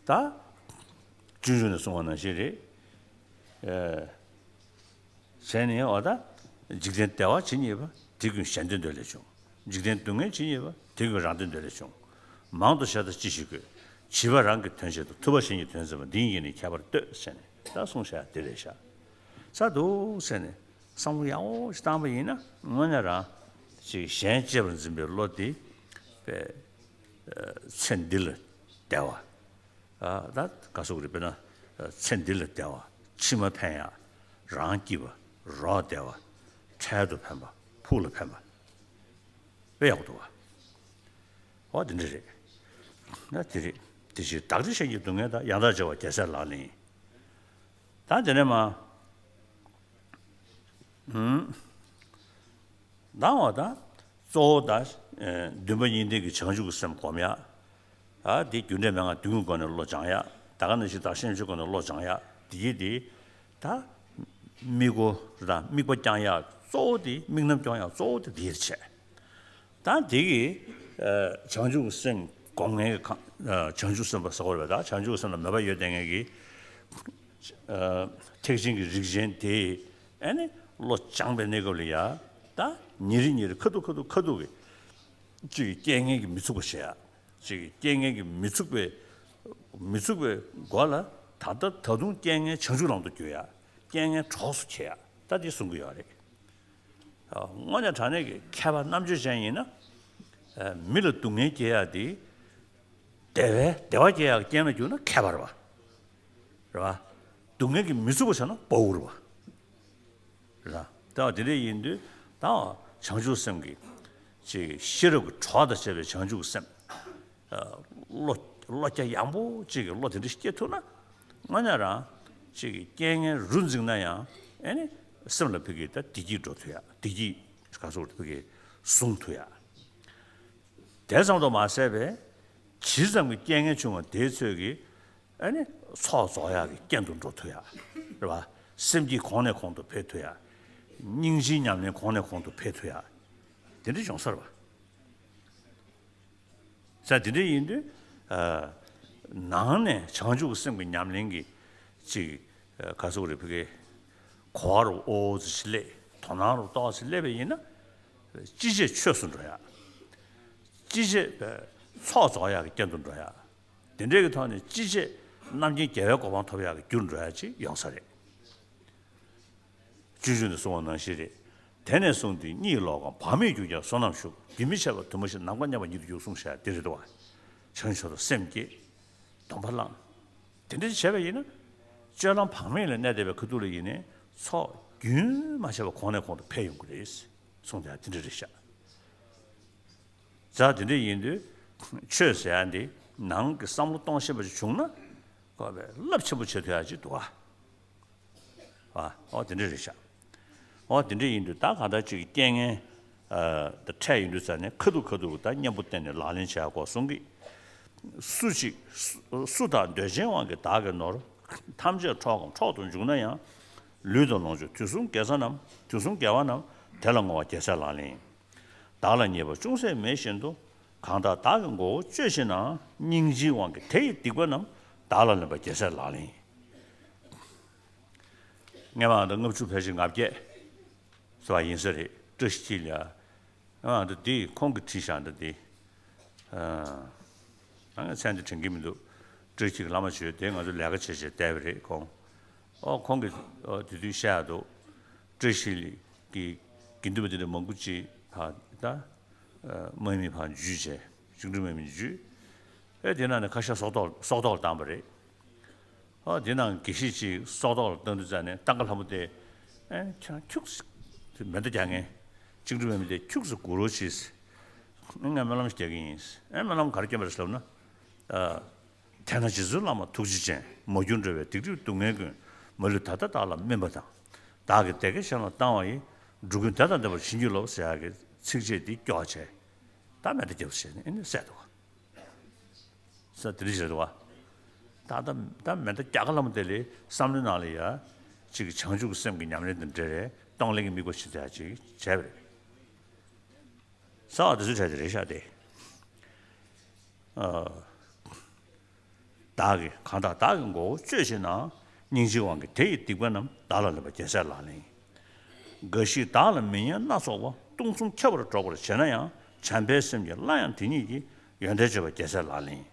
ད། སྤྱོད་འཇུག་ནས་གསུངས་པ་ནང་བཞིན་རེད། ཨེ། བྱས་ནས་འོ་ད། འཇིག་རྟེན་བདེ་བ་ཇི་སྙེད་པ། དེ་ཀུན་གཞན་དོན་འདོད་ལས་བྱུང་། འཇིག་རྟེན་སྡུག་བསྔལ་ཇི་སྙེད་པ། དེ་ཀུན་རང་དོན་འདོད་ལས་བྱུང་། མང་དུ་བྱས་དང་ཅི་ཞིག་དགོས། བྱིས་པ་རང་གི་དོན་བྱེད་དོ། ཐུབ་པ་གཞན་གྱི་དོན་འཛིན་པ། འདི་གཉིས་ཀྱི་ནི་ཁྱད་པར་ལྟོས། ཟེར་ནས་ད་གསུངས་བཞག་དེ་རེད་ཤག་ས་འདུག་ཟེར་ནས་བསམ་བློ་ཡག་པོ་ཞིག་བཏང་པ་ཡིན་ན་དངོས་གནས་རང་ཅིག་གཞན་གཅེས་པར་འཛིན་པའི་བློ་དེ་པའི་ཚེ་འདི་ལ་བདེ་བ། ཨ། ད་ག་སོགས་རེད། དཔེར་ན་ ཚེ་འདི་ལ་བདེ་བ། ཕྱི་མ་ཕན་ཡག་རང་སྐྱིད་པ། རོགས་བདེ་བ། འཕྲལ་དུ་ཕན་པ། ཕུགས་ལ་ཕན་པ། དཔེ་ཡག་པོ་འདུག་བ། འོ་དེ་འདྲ་རེད། ན་དེ་རེད། དེ་བཞིན་བདག་བདེ་གཞན་གྱི་སྡུག་བསྔལ་དང་། ཡང་དག་བྱ་བ་རྒྱལ་སྲས་ལག་ལེན་ཡིན། ད་དེ་ནས་མ། ཧུམ། ད་འོ་ད། གཙོ་བོ་ད། ཨེ། འདུན་པ་གཉིས་ལྡན་གྱི་བྱང་ཆུབ་ཀྱི་སེམས་སྒོམ་ཡག་ཨ་དེ་རྒྱུ་འབྲས་མན་ངག་བདུན་གྱི་སྒོ་ནས་བློ་སྦྱང་ཡག་ད་ག་ནང་བཞིན་བདག་གཞན་མཆོག་སྒོ་ནས་བློ་སྦྱང་ཡག་དེ་གི་དེ། ད། དམིགས་སྒོ་དང་དམིགས་པ་བསྐྱང་ཡག་གཙོ་བོ་དེ། དམིགས་རྣམ་སྐྱོང་ཡག་གཙོ་བོ་དེ་དེ་ཡིར་བྱས། ད་དེ་གི། ཨ། བྱང་ཆུབ་ཀྱི་སེམས་སྒོམ་མཁན་གྱི་ཁ། ཨ། བྱང་ཆུབ་སེམས་དཔའ་ཟེར་བ་རེད་པ། ད་བྱང་ཆུབ་སེམས་ལ་མོས་པ་ཡོད་བསྡད་མཁན་གྱི། ཨ། ཐེག་ཆེན་གྱི་རིགས་ཅན་དེས་ཨ་ནི་བློ་སྦྱངས་པའི་གནས་སྐབས་ལ་ཡ། ད་ཉིན་རེ་ཉིན་རེ་ཁ་ཐུག་ཁ་ཐུག་ཁ་ཐུག་གི་ཅིག་རྐྱེན་ངན་གྱིས་མི་ཚུགས་པ་བྱེད་ཡག་ཅིག་རྐྱེན་ངན་གྱིས་མི་ཚུགས་པའི། མི་ཚུགས་པའི་སྒོ་ལ་ད་ལྟ་ད་དུང་རྐྱེན་ངན་བྱང་ཆུབ་ལམ་དུ་བསྒྱུར་ཡག་རྐྱེན་ངན་གྲོགས་སུ་འཁྱེར་ཡག་ད་དེ་གསུང་གི་ཡོད་རེད། དངོས་གནས་དྲང་གནས་ཀྱི་མཁས་པ་རྣམ་དཔྱོད་ཅན་ཡིན་ན། མི་ལ་སྡུག་བསྔལ་སྐྱེལ་ཡག་དེ། བདེ་བའི་བདེ་བ་སྐྱེལ་ཡག་གི་རྐྱེན་ལ་གྱུར་ན་མཁས་པ་རེད་པ། རེད་པ། སྡུག་བསྔལ་གྱིས་མི་ཚུགས་པ་བྱས་ན་དཔའ་བོ་རེད་པ། རེད་པ། ད་དེ་འདྲ་ཡིན་དུས་ད་བྱང་ཆུབ་སེམས་ཀྱི་ཅིག་ཤེས་རབ་ཀྱི་གྲོགས་དང་བཅས་པའི་བྱང་ཆུབ་སེམས། བློ་བློ་རྒྱ་ཡངས་པོ་ཅིག་གི་བློ་དེ་འདྲ་སྐྱེ་ཐུབ་ན། དངོས་གནས་རང་ཅིག་གི་རྐྱེན་ངན་རུ་འཛིངས་ན་ཡང་ཨེ་ནི་སེམས་ལ་ཕ་གི་ད་བདེ་སྐྱིད་འགྲོ་ཐུབ་ཡག་བདེ་སྐྱིད་ག་ཚོད་ཕ་གི་བཟུང་ཐུབ་ཡག་དེ་ཙམ་དུ་མ་ཟད་པའི་ཇི་ཙམ་གྱི་རྐྱེན་ངན་བྱུང་བ་དེའི་ཚོད་ཀྱིས་ཨེ་ནི་ཚོགས་རྫོགས་ཡག་གི་རྐྱེན་དུ་འགྲོ་ཐུབ་ཡག་རེད་པ། སེམས་བསྐྱེད་གོང་ནས་གོང་དུ་འཕེལ་ཐུབ་ཡག་སྙིང་རྗེའི་ཉམས་ལེན་གོང་ནས་གོང་དུ་འཕེལ་ཐུབ་ཡག་དེ་འདྲ་འབྱུང་ས་རེད་པ། ས་དེ་འདྲ་ཡིན་དུས། ཨ། ནང་ནས་བྱང་ཆུབ་ཀྱི་སེམས་ཀྱི་ཉམས་ལེན་གྱི་ཅིག་ཨ། ག་ཟེར་དགོས་རེད། ཕ་གི་གོ་བ་རུ་ཨོ་ཙི་ཞིག་སླེབས། དོ་སྣང་རུ་ཏོག་ཙི་སླེབས་པ་ཡིན་ན། ཅི་བྱེད་ཆོས་སུ་འགྲོ་ཡག་ཅི་བྱེད་པའི་ཚོགས་རྫོགས་ཡག་གི་རྐྱེན་དུ་འགྲོ་ཡག་དེ་འདྲའི་གི་ཐོག་ནས་ཅི་བྱེད་རྣམ་མཁྱེན་རྒྱལ་བའི་གོ་འཕང་ཐོབ་ཡག་གི་རྒྱུར་འགྲོ་ཡག་ཅིག་ཡོང་ས་རེད། སྤྱོད་འཇུག་ནས་གསུངས་པ་ནང་བཞིན་རེད། དེ་ནས་བཟུང་སྟེ་གཉིད་ལོག་གམ། བག་མེད་གྱུར་ཀྱང་བསོད་ནམས་ཤུགས། རྒྱུན་མི་འཆད་པར་དུས་མ་ཞིག་ནམ་མཁའ་མཉམ་པ་ཉིད་དུ་འགྱུར་གསུངས་བཞག་དེ་རེད་དོ། བྱང་ཆུབ་ཏུ་སེམས་བསྐྱེད། སྡོམ་པ་བླངས། དེ་འདྲ་བྱས་པ་ཡིན་ན། སྤྱོད་ལམ་བག་མེད་ལ་གནས་བསྡད་པའི་ཁ་ཐུག་ལ་ཡིན་ནའི་ཚོགས་རྒྱུན་མ་ཆད་པར་གོང་ནས་གོང་དུ་འཕེལ་ཡོང་གི་རེད། གསུངས་དེ་དེ་འདྲ་རེད་ཤག་ཛ་དེ་འདྲ་ཡིན་དུས། ཆོས་ཟེར་ཡག་འདི་ནང་གི་བསམ་བློ་གཏོང་ཤེས་པ་ཅིག་བྱུང་ན། ཁོ་བས་རླབས་ཆེན་པོ་བྱེད་ཐུབ་ཡག་ཅིག་འདུག་ག་ཨ། ཨོ་དེ་འདྲ་རེད་ཤག་ཨོ་དེ་འདྲ་ཡིན་དུས་ད་གང་ལྟར་ཅིག་རྐྱེན་ངན། ཨ། ད་འཕྲད་ཡོང་དུས་ཙ་ནས་ཁ་ཐུག་ཁ་ཐུག་ད་གཉེན་པོ་བསྟེན་ནས་ལག་ལེན་བྱེད་ཡག་སྐོར་གསུང་གི་སུ་ཅིག་སུ་སུ་དག་འདོད་ཆེན་དབང་གིས་བདག་གི་ནོར། ཐམས་ཅད་འཕྲོག་གམ་འཕྲོག་ཏུ་འཇུག་ན་ཡང་། ལུས་དང་ལོངས་སྤྱོད་དུས་གསུམ་དགེ་རྩ་རྣམས། དུས་གསུམ་དགེ་བ་རྣམས་དེ་ལ་བསྔོ་བ་རྒྱལ་སྲས་ལག་ལེན་ཡིན། བདག་ལ་ཉེས་པ་ཅུང་ཟད་མེད་བཞིན་དུ། གང་དག་བདག་གི་མགོ་བོ་གཅོད་ཕྱིར་ན། སྙིང་རྗེའི་དབང་གིས་དེ་ཡི་སྡིག་པ་རྣམས། བདག་ལ་ལེན་པ་རྒྱལ་སྲས་ལག་ལེན་ཡིན། སྔོན་མ་ད་ལྔ་བཅུ་ཕལ་ཆེར་ང་བརྒྱད་ཟེར་བ་ཡིན་ས་རེད། བཀྲ་ཤིས་འཁྱིལ་ལ། ཨ། འདི་འདི་ཁོང་གིས་བྲིས་བཞག་འདི་འདི། ཨ། ང་མཚན་འདི་དྲན་གྱི་མི་འདུག་བཀྲ་ཤིས་འཁྱིལ་གྱི་བླ་མ་བྱོས་དེ་ང་ཚོ་ལས་ཀ་བྱེད་བྱེད་བལྟས་པ་རེད་ཁོང་། ཨོ་ཁོང་གིས་ཨོ་དེ་དུས་བཤད་ཡག་འདུག་བཀྲ་ཤིས་ལི་གི་དགེ་འདུན་པ་དེ་འདྲ་མང་པོ་ཅིག་ཕར་ད་ཨ་དམག་མི་ཕར་འཇུས་བྱས། བཅིངས་འགྲོལ་དམག་མི་འཇུས། ཨེ་དེ་ནང་ནས་ཁ་ཤས་སྲོག་ཐོག་སྲོག་ཐོག་ལ་བཏང་པ་རེད། ཨོ་དེ་ནང་དགེ་བཤེས་ཅིག་སྲོག་ཐོག་ལ་བཏང་དུས་ཙ་ནས་ཏང་ག་ལྷ་མོ་དེ་ཨེ་ཁྱོད་ཁྱུག་ཙམ་མེ་མདའ་རྒྱག་མཁན་བཅིངས་འགྲོལ་དམག་མི་དེ་ཁྱུག་ཙམ་སྒུག་རོགས་གྱིས། ཨེ་ང་སྨོན་ལམ་ཞིག་རྒྱག་གི་ཡིན། ཨེ་སྨོན་ལམ་ག་རེ་སྐྱོན་པ་རེད་ཟེར་ལབ་ན། ཨ། དེས་ན་རྗེ་བཙུན་བླ་མ་ཐུགས་རྗེ་ཅན། མ་གྱུར་འགྲོ་བའི་སྡིག་སྒྲིབ་སྡུག་བསྔལ་ཀུན། མ་ལུས་ད་ལྟ་བདག་ལ་སྨིན་པ་དང་། བདག་གི་བདེ་དགེ་གཞན་ལ་བཏང་བ་ཡིས། འགྲོ་ཀུན་བདེ་དང་ལྡན་པར་བྱིན་གྱིས་རློབས། ཟེར་ཡག་གི་ཚིགས་བཅད་འདི་སྐྱོར་བྱས། ད་མེ་མདའ་རྒྱབ་བྱས་ནས་ཨེ་ནས་བསད་འདུག་ག་ས་དེ་འདྲ་བྱས་འདུག་ག་ད་ད་ད་མེ་མདའ་རྒྱག་ག་ལ་མོ་དེ་ལས་བསམ་བློའི་ནང་ལ་ཡ། གཅིག་གི་བྱང་ཆུབ་ཀྱི་སེམས་ཀྱི་ཉམས་ལེན་དང་འབྲེལ་བའི་གཏོང་ལེན་གྱི་དམིགས་པ་ཞིག་དེ་ཡ་གཅིག་བྱས་པ་རེད། ས་བ་དེ་ཚོའི་གྲས་དེ་རེད་ཤག་སྟེ། ཨ། བདག་གི་གང་དག་བདག་གི་མགོ་བོ་གཅོད་ཕྱིར་ན། སྙིང་རྗེའི་དབང་གིས་དེ་ཡི་སྡིག་པ་རྣམས། བདག་ལ་ལེན་པ་རྒྱལ་སྲས་ལག་ལེན་ཡིན། འགའ་ཞིག་བདག་ལ་མི་སྙན་སྣ་ཚོགས་པ། སྟོང་གསུམ་ཁྱབ་པར་སྒྲོག་པར་བྱེད་ན་ཡང་། བྱམས་པའི་སེམས་ཀྱིས་སླར་ཡང་དེ་ཉིད་ཀྱིས། ཡོན་ཏན་བརྗོད་པ་རྒྱལ་སྲས་ལག་ལེན་ཡིན།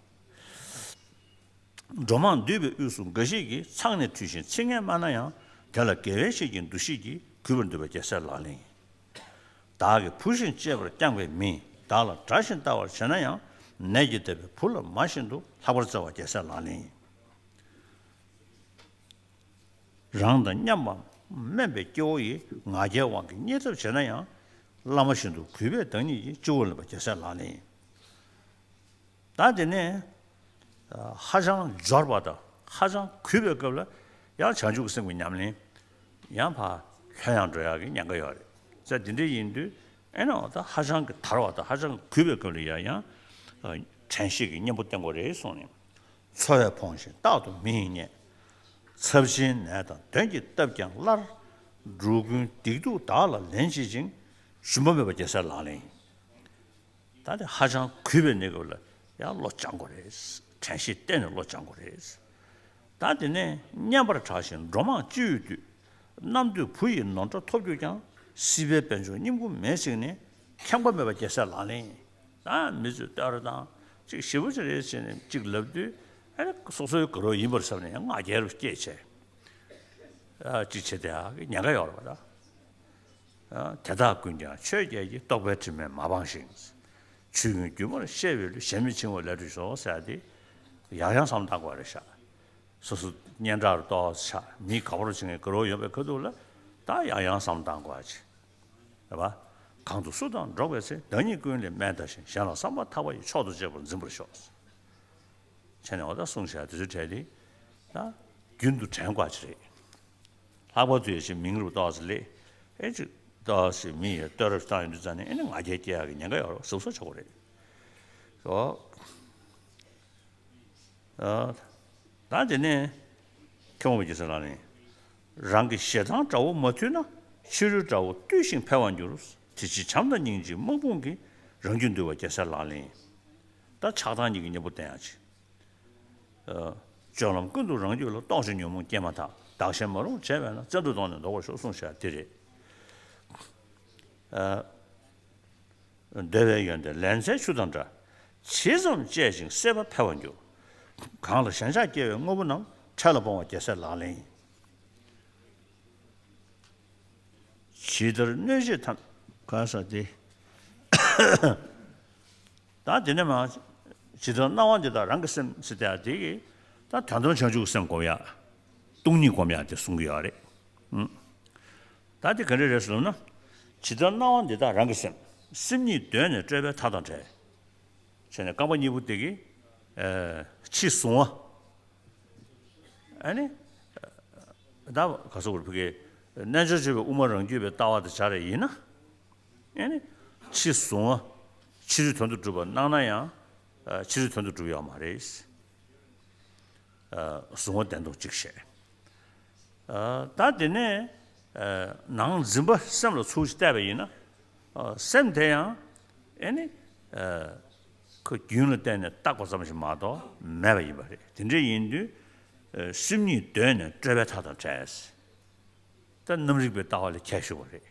འགྲོ་མང་འདུས་པའི་དབུས་སུ་འགའ་ཞིག་གིས། མཚང་ནས་འཐུས་ཤིང་ཚིག་ངན་སྨྲ་ན་ཡང་། དེ་ལ་དགེ་བའི་བཤེས་ཀྱིས་འདུ་ཤེས་ཀྱིས། གུས་པར་འདུད་པ་རྒྱལ་སྲས་ལག་ལེན་ཡིན། བདག་གིས་བུ་བཞིན་གཅེས་པར་བསྐྱངས་པའི་མི། བདག་ལ་དགྲ་བཞིན་ལྟ་བར་བྱེད་ན་ཡང་། ནད་ཀྱིས་འདས་པའི་བུ་ལ་མ་བཞིན་དུ། ལྷག་པར་བརྩེ་བ་རྒྱལ་སྲས་ལག་ལེན་ཡིན། རང་དང་མཉམ་པ་དམན་པའི་སྐྱེ་བོ་ཡིས་ང་རྒྱལ་དབང་གིས་བརྙས་ཐབས་བྱས་ན་ཡང་། བླ་མ་བཞིན་དུ་གུས་པས་བདག་ཉིད་ཀྱི། སྤྱི་བོར་ལེན་པ་རྒྱལ་སྲས་ལག་ལེན་ཡིན། ད་དེ་ནས་ཧ་ཅང་འབྱོར་བ་དང་ཧ་ཅང་གུས་པའི་སྐབས་ལ་ཡང་བྱང་ཆུབ་ཀྱི་སེམས་ཀྱི་ཉམས་ལེན་ཡང་ཕར་ལྷོད་ཡངས་འགྲོ་ཡག་གི་ཉེན་ཁ་ཡོད་རེད། ཙང་དེ་འདྲ་ཡིན་དུས་ཨེ་ནའོ་ད་ཧ་ཅང་གི་དར་བ་དང་ཧ་ཅང་གི་གུས་པའི་སྐབས་ལ་ཡང་ཡང་དྲན་ཤེས་ཀྱི་གཉེན་པོ་བསྟེན་དགོས་རེད་གསུངས་ནས། འཚོ་བས་ཕོངས་ཤིང་རྟག་ཏུ་མི་ཡིས་བརྙས། ཚབས་ཆེན་ནད་དང་གདོན་གྱིས་བཏབ་ཀྱང་སླར། འགྲོ་ཀུན་སྡིག་སྡུག་བདག་ལ་ལེན་བྱེད་ཅིང་། ཞུམ་པ་མེད་པ་རྒྱལ་སྲས་ལག་ལེན་ཡིན། ད་དེ་ཧ་ཅང་གུས་པའི་གནས་སྐབས་ལ་ཡང་བློ་སྦྱང་དགོས་རེད། དྲན་ཤེས་གཏད་ནས་བློ་སྦྱང་དགོས་རེད། ད་དེ་ནས་བསྙེན་པར་གྲགས་ཤིང་འགྲོ་མང་སྤྱི་བོས་བཏུད། ནམ་དུས་བུ་ཡི་ནོར་འདྲ་ཐོབ་གྱུར་ཀྱང་། སྲིད་པའི་དཔལ་འབྱོར་སྙིང་ཁུང་མེད་ཟེར་ནས་ཁེངས་པ་མེད་པ་རྒྱལ་སྲས་ལག་ལེན་ཡིན། ད་མི་ཚོས་བསྟོད་ར་དང་ཅིག་ཞེ་པོ་ཅིག་རེད་ཟེར་ནས་ཅིག་ལབ་དུས་ཨ་ནི་སོ་སོའི་དགའ་རོགས་ཡིན་པར་བསམ་ནས་ཡང་ང་རྒྱལ་རབ་སྐྱེས་བྱས། ཨ་ཅིག་བྱེད་དེ་ཨ་ཉེན་ཁ་ཡོད་རེད་པ་ད། ཨ་དེ་དག་ཀུན་ཀྱང་ཆོས་བརྒྱད་ཀྱི། རྟོག་པའི་དྲི་མས་མ་སྦངས་ཤིང་། ཆོས་ཀུན་སྒྱུ་མར་ཤེས་པའི་བློས། ཞེན་མེད་འཆིང་བ་ལས་གྲོལ་ཤོག་ཟེར་ཏེ་ཡང་ཡང་བསམ་བློ་བཏང་དགོས་རེད་ཤག་སོ་སོ་སྙན་གྲགས་རུ་ཏོག་ཙམ་ཆགས། མིས་དགའ་པོ་རུ་བྱེད་མཁན་དགའ་རོགས་ཡོད་པའི་ཁ་ཐུག་ལ་ད་ཡང་ཡང་བསམ་བློ་བཏང་དགོས་ཅིག་རེད་པ། གང་དུ་སུ་དང་འགྲོགས་པའི་ཚེ། བདག་ཉིད་ཀུན་ལས་དམན་ལྟ་ཞིང་། གཞན་ལ་བསམ་པ་ཐག་པ་ཡིས། མཆོག་ཏུ་གཅེས་པར་འཛིན་པར་ཤོག་བྱས་ནས་འོ་ད་གསུངས་བཞག་དེ་ཚོའི་གྲས་དེ་ད་རྒྱུན་དུ་དྲན་དགོས་ཅིག་རེད། ལྷག་པར་དུ་ཡ་ཞིག་མིང་རུ་ཏོག་ཙམ་སླེབས་ཨེ་ཅིག་ཏོག་ཙམ་མི་ཡི་བསྟོད་ར་བཏང་ཡོང་དུས་ཙང་ནས་ཨེ་ནི་ང་རྒྱལ་སྐྱེ་ཡག་གི་ཉེན་ཁ་ཡོད་རེད། གཟབ་གཟབ་བྱེད་དགོས་རེད། ཨོ། ཨ། ད་དེ་ནས་མཁས་དབང་པོ་རྒྱལ་སྲས་ལག་ལེན། རང་གི་ཞེ་སྡང་དགྲ་བོ་མ་ཐུལ་ན། ཕྱི་རོལ་དགྲ་བོ་བཏུལ་ཞིང་འཕེལ་བར་འགྱུར། དེ་ཕྱིར་བྱམས་དང་སྙིང་རྗེའི་དམག་དཔུང་གིས། རང་རྒྱུད་འདུལ་བ་རྒྱལ་སྲས་ལག་ལེན་ཡིན། ད་ཆགས་སྡང་གཉིས་ཀྱི་གཉེན་པོ་བསྟེན་ཡག་ཅིག་ཨ། སྤྱོད་ལམ་ཀུན་ཏུ་རང་རྒྱུད་ལ། རྟོག་ཞིང་ཉོན་མོངས་སྐྱེས་མ་ཐག་བདག་གཞན་མ་རུངས་བྱས་པས་ན། བཙན་དུག་གདོང་ནས་བཟློག་པར་ཤོག་གསུངས་བཞག་དེ་རེད། ཨ། འདོད་པའི་ཡོན་ཏན་ལན་ཚྭའི་ཆུ་དང་འདྲ། ཇི་ཙམ་སྤྱད་ཅིང་སྲེད་པ་འཕེལ་བར་འགྱུར། གང་ལ་ཞེན་ཆགས་སྐྱེ་བའི་དངོས་པོ་རྣམས། འཕྲལ་ལ་སྤོང་བ་རྒྱལ་སྲས་ལག་ལེན་ཡིན། ཇི་ལྟར་གནོད་བྱེད་ཐམས་ག་ས་དེ། ད་དེ་ནས་མ། ཇི་ལྟར་སྣང་བ་འདི་དག་རང་གི་སེམས་ཟེར་དེ་དེ་གི་ད་དོན་དམ་བྱང་ཆུབ་ཀྱི་སེམས་སྒོམ་ཡག་སྟོང་ཉིད་སྒོམ་ཡག་དེ་གསུང་གི་ཡོད་རེད། ཨུ། ད་དེ་ག་འདྲ་རེད་ཟེར་ན། ཇི་ལྟར་སྣང་བ་འདི་དག་རང་གི་སེམས། སེམས་ཉིད་གདོད་ནས་སྤྲོས་པའི་མཐའ་དང་བྲལ། བྱས་ནས་རྐང་པ་གཉིས་པོ་དེ་གི་ཨ་ཕྱི་གཟུང་བ། ཨ་ནི། ད་ག་སོགས་པར་ཕ་གི་རྣལ་འབྱོར་སྤྱོད་པའི་དབུ་མ་རང་རྒྱུད་པའི་ལྟ་བ་དེ་སྦྱར་ཡིན་ན། ཨ་ནི། ཕྱི་གཟུང་བ། ཕྱི་རོལ་དོན་དུ་གྲུབ་པ་སྣང་ན་ཡང་། ཨ་ཕྱི་རོལ་དོན་དུ་གྲུབ་ཡོད་མ་རེད། ཨ་གཟུང་བ་བདེན་སྟོང་གཅིག་བཤད། ཨ་ད་དེ་ནས་ཨ་ནང་འཛིན་པ་སེམས་ལ་ཚུར་ཞིག་བལྟས་པ་ཡིན་ན། ཨ་སེམས་དེ་ཡང་ཨེ་ནི་ཨ་ཁོ་རྒྱུན་ལ་བརྟེན་ནས་བཏགས་པ་ཙམ་ཞིག་མ་གཏོགས་མེད་པ་ཡིན་པ་རེད། དེ་འདྲ་ཡིན་དུས་ཨ་སེམས་ཉིད་གདོད་ནས་སྤྲོས་པའི་མཐའ་དང་བྲལ། ད་རྣམ་རིག་པའི་ལྟ་བ་ལས་ཁྱད་ཞུགས་པ་རེད།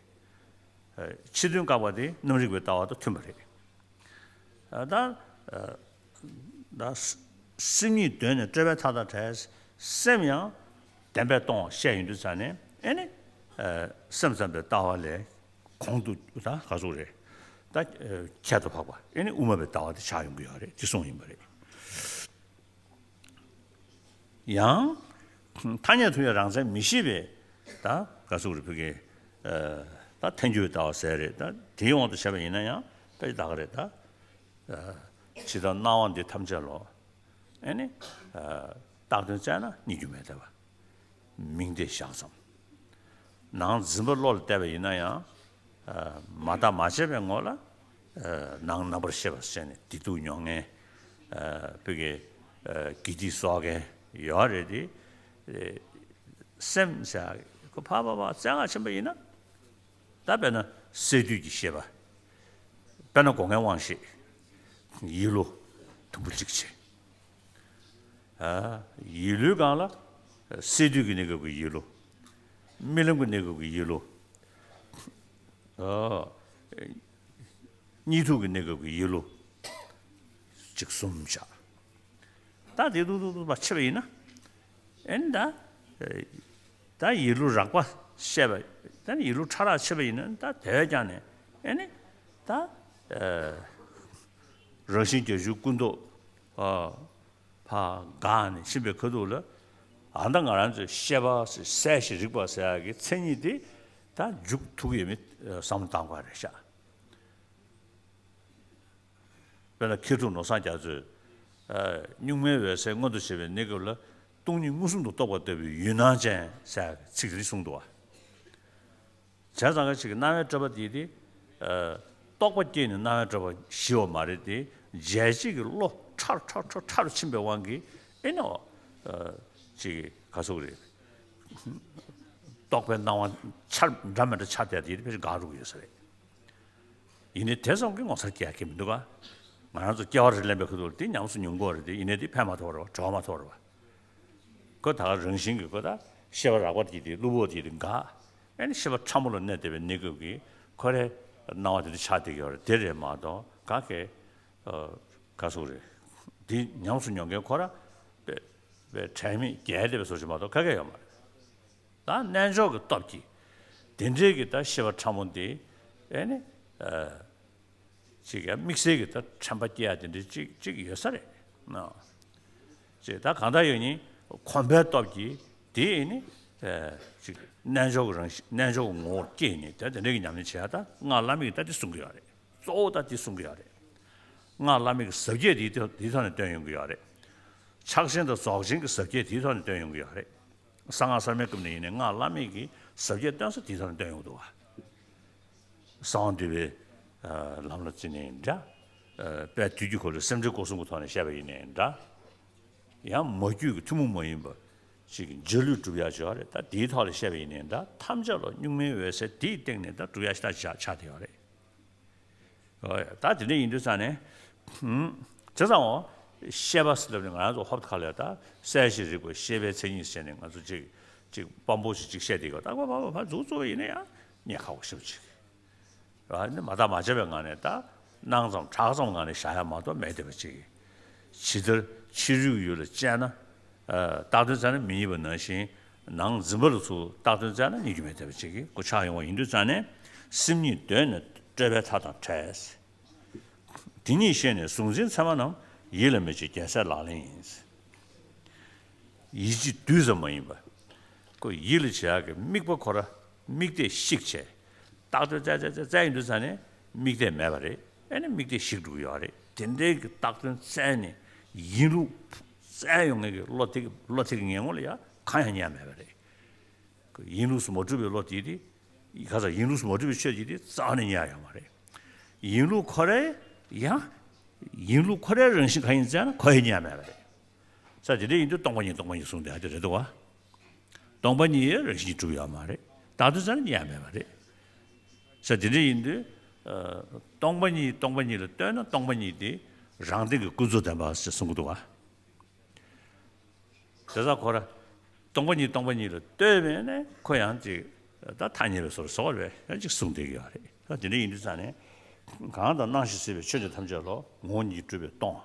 ཨ་ཕྱི་དོན་བཀག་པ་དེ་རྣམ་རིག་པའི་ལྟ་བ་དང་མཐུན་པ་རེད། ཨ་ད་ཨ་ད་སེམས་ཉིད་གདོད་ནས་སྤྲོས་པའི་མཐའ་དང་བྲལ། སེམས་ཡང་བདེན་པས་སྟོང་བ་བཤད་ཡོང་དུས་ཙང་ནས་ཨེ་ནི་ཨ་སེམས་ཙམ་པའི་ལྟ་བ་ལས་གོང་དུ་ད་ག་ཟུག་རེད། ད་ཨ་ཁྱད་དུ་འཕགས་པ་ཨེ་ནི་དབུ་མ་པའི་ལྟ་བ་དེ་ཆགས་ཡོང་གི་ཡོད་རེད། དེ་གསུངས་ཡིན་པ་རེད། ཡང་། ཐ་སྙད་དུ་ཡང་རང་མཚན་མི་ཤེས་པའི་ད་ག་ཟུག་རེད་ཕ་གི། ཨ་ད་ཐལ་འགྱུར་ལྟ་བ་ཟེར་རེད། ད་དེའི་དབང་དུ་བྱས་པ་ཡིན་ན་ཡང་དཔེ་ད་ག་རེད་ད། ཨ་ཇི་ལྟར་སྣང་བ་འདི་ཐམས་ཅད་ལོ། ཨེ་ནི། ཨ་བཏགས་དོན་བཙལ་ན་རྙེད་རྒྱུ་མེད་བསྡད་པ། མིང་དེ་བཞག་ཙམ། ནང་འཛིན་པ་བློ་ལ་གཏད་པ་ཡིན་ན་ཡང་། ཨ་མ་བརྟགས་མ་དཔྱད་པའི་ངོ་ལ། ཨ་ནང་རྣམ་པར་ཤེས་པ་ཟེར་ནས་བདེ་སྡུག་མྱོང་མཁན། ཨ་ཕ་གི་ཨ་དགེ་སྡིག་གསོག་མཁན་ཡོད་རེད་དེ། ཨ་སེམས་ཟེར་ཁོ་ཕར་ཕར་ཕར་བཙལ་ག་ཕྱིན་པ་ཡིན་ན། ད་དཔེར་ན་སས་བསྡུས་ཀྱི་ཤེས་པ། དཔེར་ན་སྒོ་ལྔའི་དབང་ཤེས། ཡིད་བློ་དུམ་བུ་གཅིག་བྱས། ཨ་ཡིད་བློའི་སྒང་ལ་སས་བསྡུས་ཀྱི་གནས་སྐབས་ཀྱི་ཡིད་བློ། རྨི་ལམ་གྱི་གནས་སྐབས་ཀྱི་ཡིད་བློ། ཨ་གཉིད་འཐུག་གི་གནས་སྐབས་ཀྱི་ཡིད་བློ། གཅིག་གསུམ་བཞག་ད་དེ་ཏུ་ཏུ་ཏུ་བ་ཆེ་བ་ཡིན་ན། ཨེ་ནི་ད། ད་ཡིད་བློ་རགས་པ་བཤད་པ། ད་ཡིད་བློ་ཕྲ་རགས་ཆེ་བ་ཡིན་ན་ད་དེ་བས་ཀྱང་ནས་ཨེ་ནི་ད། རང་བཞིན་བརྒྱད་ཅུ་ཀུན་རྟོག་ཨ་ཕར་འགགས་ནས་ཕྱིན་པའི་ཁ་ཐུག་ལ། ཨ་ད་ང་རང་ཚོའི་ཤེས་པ་གསལ་ཞིང་རིག་པ་ཟེར་ཡག་གི་མཚན་ཉིད་དེ་ད་འཇུག་ཐུབ་ཀྱི་ཡོད་མེད་བསམ་བློ་བཏང་དགོས་རེད་ཤག་དཔེར་ན་མཁས་གྲུབ་ནོར་བཟང་རྒྱ་མཚོས། ཨ། གཉུག་མའི་འོད་གསལ་མངོན་དུ་བྱེད་པའི་གནས་སྐབས་ལ། སྟོང་ཉིད་མངོན་སུམ་དུ་རྟོགས་པ་ལྟ་བུའི་ཡུལ་སྣང་ཅན་ཟེར་ཚིག་དེ་གསུངས་འདུག་བ། བྱས་ཙང་ཀ་ཅིག་གི་སྣང་བའི་སྤྲོས་པ་དེ་དེ། ཨ། རྟོག་པ་སྐྱེས་ནས་སྣང་བའི་སྤྲོས་པ་ཞི་བ་མ་རེད་དེ། རྒྱལ་བྱེད་ཀྱི་བློ་ཕྲ་རུ་ཕྲ་རུ་ཕྲ་རུ་ཕྲ་རུ་ཕྱིན་པའི་དབང་གིས་ཨེ་ནོ། ཨ། ཅིག་གི་ག་སོགས་རེད། རྟོག་པའི་སྣང་བ་འཆར་འདྲ་མི་འདྲ་འཆར་བསྡད་དེ་དེ་ཕལ་ཆེར་འགག་འགྲོ་གི་ཡོད་ས་རེད། ཡིན་ནའི་དེ་ཙམ་གྱིས་ངོ་མཚར་སྐྱེ་ཡ་གི་མི་འདུག་ག་ང་རང་ཚོ་སྐྱེ་བ་རེ་ལེན་པའི་ཁ་ཐུག་ལ་དེ་ཉམས་སུ་མྱོང་གི་ཡོད་རེད་དེ། ཡིན་ནའི་དེ་ཕན་མ་ཐོགས་རེད་བ། གྲོགས་མ་ཐོགས་རེད་བ། ཁོ་ད་ག་རང་བཞིན་གྱིས་ཁོ་ད་ཤེས་པ་རགས་པ་དེ་དེ་གློ་བུར་དེ་དེ་འགག་ཨ་ནི་ཤེས་པ་ཕྲ་མོ་ལ་གནས་བསྡད་པའི་གནས་སྐབས་ཀྱི་ཁོ་རའི་སྣང་བ་དེ་དེ་ཆགས་བསྡད་ཀྱི་ཡོད་རེད། དེ་རེད་མ་གཏོགས་ག་གེ་ཨ། ག་སོགས་རེད། དེ་ཉམས་སུ་མྱོང་མཁན་ཁོ་ར་དཔེ་དཔེ་དྲན་མེད་བརྒྱལ་བསྡད་པའི་བཟོ་ཞིག་མ་གཏོགས་ག་གེ་ཡོད་མ་རེད། ད་རྣལ་འབྱོར་གྱི་སྟོབས་ཀྱིས་དེ་འདྲའི་གི་ད་ཤེས་པ་ཕྲ་མོ་འདི་ཨེ་ནི། ཨ། ཅིག་ཡང་དམིགས་བསལ་གྱི་ད་དྲན་པ་སྐྱེ་ཡ་དེ་འདྲའི་ཅིག་ཅིག་ཡོད་ས་རེད་ན། ཅིག་ད་གང་ལྟར་ཡོད་ནི་གོམས་པའི་སྟོབས་ཀྱིས་དེ་ཨེ་ནི། ཨ། ཅིག་རྣལ་འབྱོར་གྱི་རང་བཞིན། རྣལ་འབྱོར་གྱི་ངོ་བོར་སྐྱེས་ནས་ད་དེ་འདྲའི་གི་ཉམས་ལེན་བྱེད་ཡ། ད་སྔགས་བླ་མེད་ཀྱིས་ད་དེ་གསུང་གི་ཡོད་རེད། གཙོ་བོ་ད་དེ་གསུང་གི་ཡོད་རེད། སྔགས་བླ་མེད་ཀྱི་ཟབ་ཁྱད་དེའི་ཐོག་དེའི་ཐོག་ནས་སྟོན་ཡོང་གི་ཡོད་རེད། ཕྱག་ཆེན་དང་རྫོགས་ཆེན་གྱི་ཟབ་ཁྱད་དེའི་ཐོག་ནས་སྟོན་ཡོང་གི་ཡོད་རེད། གསང་སྔགས་གསར་མའི་སྐབས་ནས་ཡིན་ནའི་སྔགས་བླ་མེད་ཀྱི་ཟབ་ཁྱད་སྟོན་ས་དེའི་ཐོག་ནས་སྟོན་ཡོང་གི་འདུག་བ། གསང་བ་འདུས་པའི་ལམ་ལ་བརྩིས་ནའི་འདྲ། དཔལ་དུས་ཀྱི་འཁོར་ལོའི་སེམས་འགྲེལ་སྐོར་གསུམ་གྱི་ཐོག་ནས་བཤད་པ་ཡིན་ནའི་འདྲ། ཡང་མ་རྒྱུད་ཀྱི་ཐུན་མོང་མ་ཡིན་པ་ཅིག་གི་འཇའ་ལུས་སྒྲུབ་ཡག་ཅིག་ཡོད་རེད། ད་དེའི་ཐོག་ལ་བཤད་པ་ཡིན་ནའི་འདྲ། ཐམས་ཅད་ལ་གཉུག་མའི་འོད་གསལ་དེའི་སྟེང་ནས་ད་སྒྲུབ་ཡག་ཞེ་དྲག་ཆགས་ཆགས་བསྡད་ཡོད་རེད། ཨོ་ཡ། ད་དེ་འདྲ་ཡིན་དུས་ཙང་ནས། ཧུམ། བྱས་ཙང་འོ། ཤེས་པ་ཟེར་ལབ་ནས་ང་རང་ཚོ་ཧོབ་ཁ་ལ་ད་གསལ་ཞིང་རིག་པ་ཤེས་པའི་མཚན་ཉིད་ཟེར་ནས་ང་ཚོ་ཅིག་ཅིག་དཔང་པོ་ཞིག་ཅིག་བཤད་བསྡད་ཀྱི་ཡོད། ད་ཕར་ཕར་ཕར་མཇུག་རྫོགས་པ་ཡིན་ན་ཡང་རྙེད་ཁག་པོ་ཞེ་པོ་ཅིག་ཨ་ནི་མ་བརྟགས་མ་དཔྱད་པའི་ངང་ནས་ད་སྣང་ཙམ་གྲགས་ཙམ་ངང་ནས་བཞག་ཡ་མ་གཏོགས་མེད་བསྡད་པ་ཅིག་ཇི་ལྟར་ཕྱི་རོལ་གྱི་ཡུལ་ལ་དཔྱད་ན། ཨ། བཏགས་དོན་བཙལ་ན་མི་རྙེད་པ་ནང་བཞིན། ནང་འཛིན་པ་ལ་ཚུར་བཏགས་དོན་བཙལ་ན་རྙེད་རྒྱུ་མེད་བསྡད་པ་ཅིག་གི་སྐོར་ཆགས་ཡོང་བ་ཡིན་དུས་ཙང་ནས། སེམས་ཉིད་གདོད་ནས་སྤྲོས་པའི་མཐའ་དང་བྲལ། དེ་ཉིད་ཤེས་ནས་གཟུང་འཛིན་མཚན་མ་རྣམས། ཡིད་ལ་མི་བྱེད་རྒྱལ་སྲས་ལག་ལེན་ཡིན། ཡིད་ཀྱི་རྡུལ་ཙམ་མ་ཡིན་པ། ཁོ་ཡིད་ལ་བྱེད་ཡག་གི་དམིགས་པ་ཁོ་ར་དམིགས་གཏད་བཤིག་བྱས། བཏགས་དོན་བཙལ་བཙལ་བཙལ་བཙལ་ཡིན་དུས་ཙང་ནས་དམིགས་གཏད་མེད་པ་རེད། ཨེ་ནི་དམིགས་གཏད་བཤིག་འགྲོ་གི་ཡོད་རེད། དེ་འདྲའི་གི་བཏགས་དོན་བཙལ་ནས་ཡིན་ལུགས་བཙལ་ཡོང་མཁན་གྱི་བློ་དེ་གི་བློ་དེ་གི་ངན་ངོ་ལ་ཡང་གང་ཡང་རྙེད་ཡ་མེད་པ་རེད། ཡིན་ལུགས་སུ་མ་གྲུབ་པའི་བློ་དེ་དེ། ག་ས་ཡིན་ལུགས་སུ་མ་གྲུབ་པའི་ཆོས་དེ་དེ་རྩ་བ་ནས་རྙེད་ཡ་ཡོད་མ་རེད། ཡིན་ལུགས་ཁོ་རའི་ཡང་། ཡིན་ལུགས་ཁོ་རའི་རང་བཞིན་གང་ཡིན་བཙལ་ན་ཁོ་ཡང་རྙེད་ཡ་མེད་པ་རེད། ས་དེ་འདྲ་ཡིན་དུས་སྟོང་པ་ཉིད་སྟོང་པ་ཉིད་གསུངས་དེ་ཨ་དེ་རེད་འདུག་བ། སྟོང་པ་ཉིད་རང་བཞིན་གྱིས་གྲུབ་ཡོད་མ་རེད། བཏགས་དོན་བཙལ་ན་རྙེད་ཡ་མེད་པ་རེད། ས་དེ་འདྲ་ཡིན་དུས། ཨ། སྟོང་པ་ཉིད་སྟོང་པ་ཉིད་ལ་ལྟོས་ན་སྟོང་པ་ཉིད་དེ་རང་སྟེང་གི་ཀུན་རྫོབ་བདེན་པ་ཞེས་གསུང་གི་འདུག་བ། དེ་ཙང་ཁོ་ར་སྟོང་པ་ཉིད་སྟོང་པ་ཉིད་ལ་ལྟོས་པས་ནས་ཁོ་ཡང་ཅིག་ད་ཐ་སྙད་པའི་བཟོ་འདྲ་བཟོ་བ་རེད། ཡང་ཅིག་གསུངས་བསྡད་ཀྱི་ཡོད་རེད། ད་དེ་འདྲ་ཡིན་དུས་ཙང་ནས། གང་དང་སྣང་ཞིང་སྲིད་པའི་ཆོས་ཅན་ཐམས་ཅད་ལ་ངོ་བོ་ཉིད་ཀྱིས་གྲུབ་པས་སྟོང་།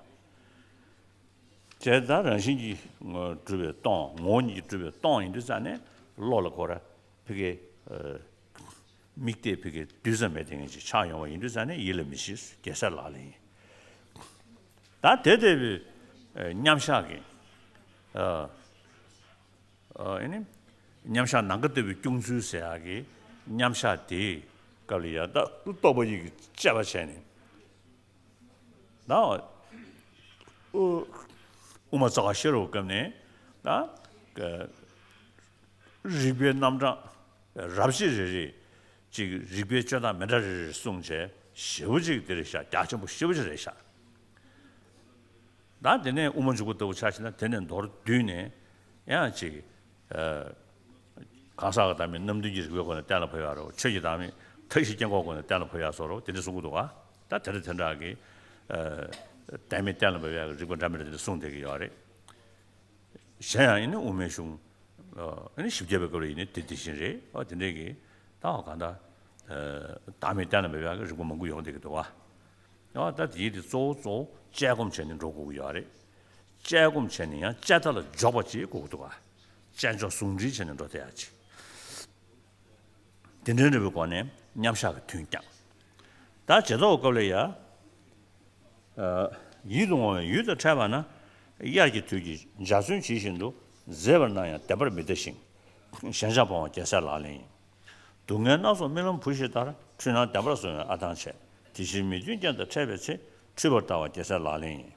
བྱས་ཙང་རང་བཞིན་གྱིས་གྲུབ་པས་སྟོང་། ངོ་བོ་ཉིད་ཀྱིས་གྲུབ་པས་སྟོང་ཡིན་དུས་ཙང་ནས་བློ་ལ་ཁོ་ར་ཕ་གི། ཨ། དམིགས་གཏད་ཕ་གི་རྡུལ་ཙམ་མེད་དེ་ངེས་ཅིག་ཆགས་ཡོང་བ་ཡིན་དུས་ཙང་ནས་ཡིད་ལ་མི་བྱེད་རྒྱལ་སྲས་ལག་ལེན་ཡིན། ད་དེ་ལྟ་བུའི་མཉམ་བཞག་གི། ཨ། ཨ། ཨེ་ནི། མཉམ་བཞག་ནམ་མཁའ་ལྟ་བུའི་སྐྱོང་ཚུལ་ཟེར་ཡག་གི་མཉམ་བཞག་དེའི་སྐབས་ལ་ཡང་ད་རྟོག་པ་ཉིད་ཀྱིས་དཔྱད་པ་བྱས་ནས། ད་དབུ་དབུ་མ་རྩ་བ་ཤེས་རབ་སྐབས་ནས་ད་རིགས་པའི་རྣམ་གྲངས་རབ་བྱེད་རེ་རེ་ཅིག་རིགས་པའི་སྤྱོད་སྟངས་མི་འདྲ་རེ་རེ་གསུངས་བྱས་ཞེ་པོ་ཅིག་དེ་རེད་ཤག་རྒྱ་ཆེན་པོ་ཞེ་པོ་ཅིག་རེད་ཤག་ད་དེ་ནས་དབུ་མ་འཇུག་པ་ལྟ་བུ་ཆ་བཞག་ན་དེ་ནས་མདོར་བསྡུས་ནས་ཡང་ཅིག་ཨ། གང་ཟག་གི་བདག་མེད་རྣམ་བདུན་གྱི་རིགས་པའི་སྒོ་ནས་གཏན་ལ་ཕབ་ཡག་རེད། ཆོས་ཀྱི་བདག་མེད་མཐའ་བཞིའི་དཀྱིལ་འཁོར་སྒོ་ནས་གཏན་ལ་ཕབ་ཡག་སོགས་རེད། དེ་འདྲ་གསུང་གི་འདུག་ག་ད་དེ་འདྲ་དེ་འདྲ་གི། ཨ། བདག་མེད་གཏན་ལ་ཕབ་ཡག་གི་རིགས་པ་འདྲ་མི་འདྲ་དེ་འདྲ་གསུངས་བསྡད་ཀྱི་ཡོད་རེད། གཞན་ཡང་ཡིན་ན་དབུ་མའི་གཞུང་། ཨ། ཡིན་ན་བཞི་བརྒྱ་པའི་སྐབས་ལ་ཡིན་ན་དེ་དེ་བཞིན་རེད། ཨ། དེ་འདྲ་གི་ད་འོ་གང་ལྟར། ཨ། བདག་མེད་གཏན་ལ་ཕབ་ཡག་གི་རིགས་པ་མང་པོ་ཡོང་བསྡད་ཀྱི་འདུག་ག་ཨ། ད་དེའི་དེ་གཙོ་བོ་གཙོ་བོ་དཔྱད་སྒོམ་བྱས་ནས་འགྲོ་དགོས་ཀྱི་ཡོད་རེད། དཔྱད་སྒོམ་བྱས་ནས་ཡང་དཔྱད་མཐའ་ལ་འཇོག་པ་ཅིག་དགོས་ཀྱི་འདུག་ག་དཔྱད་འཇོག་ཟུང་འབྲེལ་བྱས་ནས་འགྲོ་བསྡད་ཡག་ཅིག་དེ་འདྲའི་འདྲ་བའི་སྒོ་ནས་མཉམ་བཞག་གི་དོན་བསྐྱངས། ད་བྱེ་བྲག་སྐབས་ལ་ཡ། ཨ། ཡིད་དུ་འོང་བའི་ཡུལ་དང་འཕྲད་པ་ན། དབྱར་གྱི་དུས་ཀྱི་འཇའ་ཚོན་ཇི་བཞིན་དུ། མཛེས་པར་སྣང་ཡང་བདེན་པར་མི་བལྟ་ཞིང་། ཞེན་ཆགས་སྤོང་བ་རྒྱལ་སྲས་ལག་ལེན་ཡིན། སྡུག་བསྔལ་སྣ་ཚོགས་རྨི་ལམ་བུ་ཞིག་ལྟར། འཁྲུལ་སྣང་བདེན་པར་བཟུང་བས་ཨ་ཐང་ཆད། དེ་ཕྱིར་མི་མཐུན་རྐྱེན་དང་འཕྲད་པའི་ཚེ། འཁྲུལ་པར་ལྟ་བ་རྒྱལ་སྲས་ལག་ལེན་ཡིན།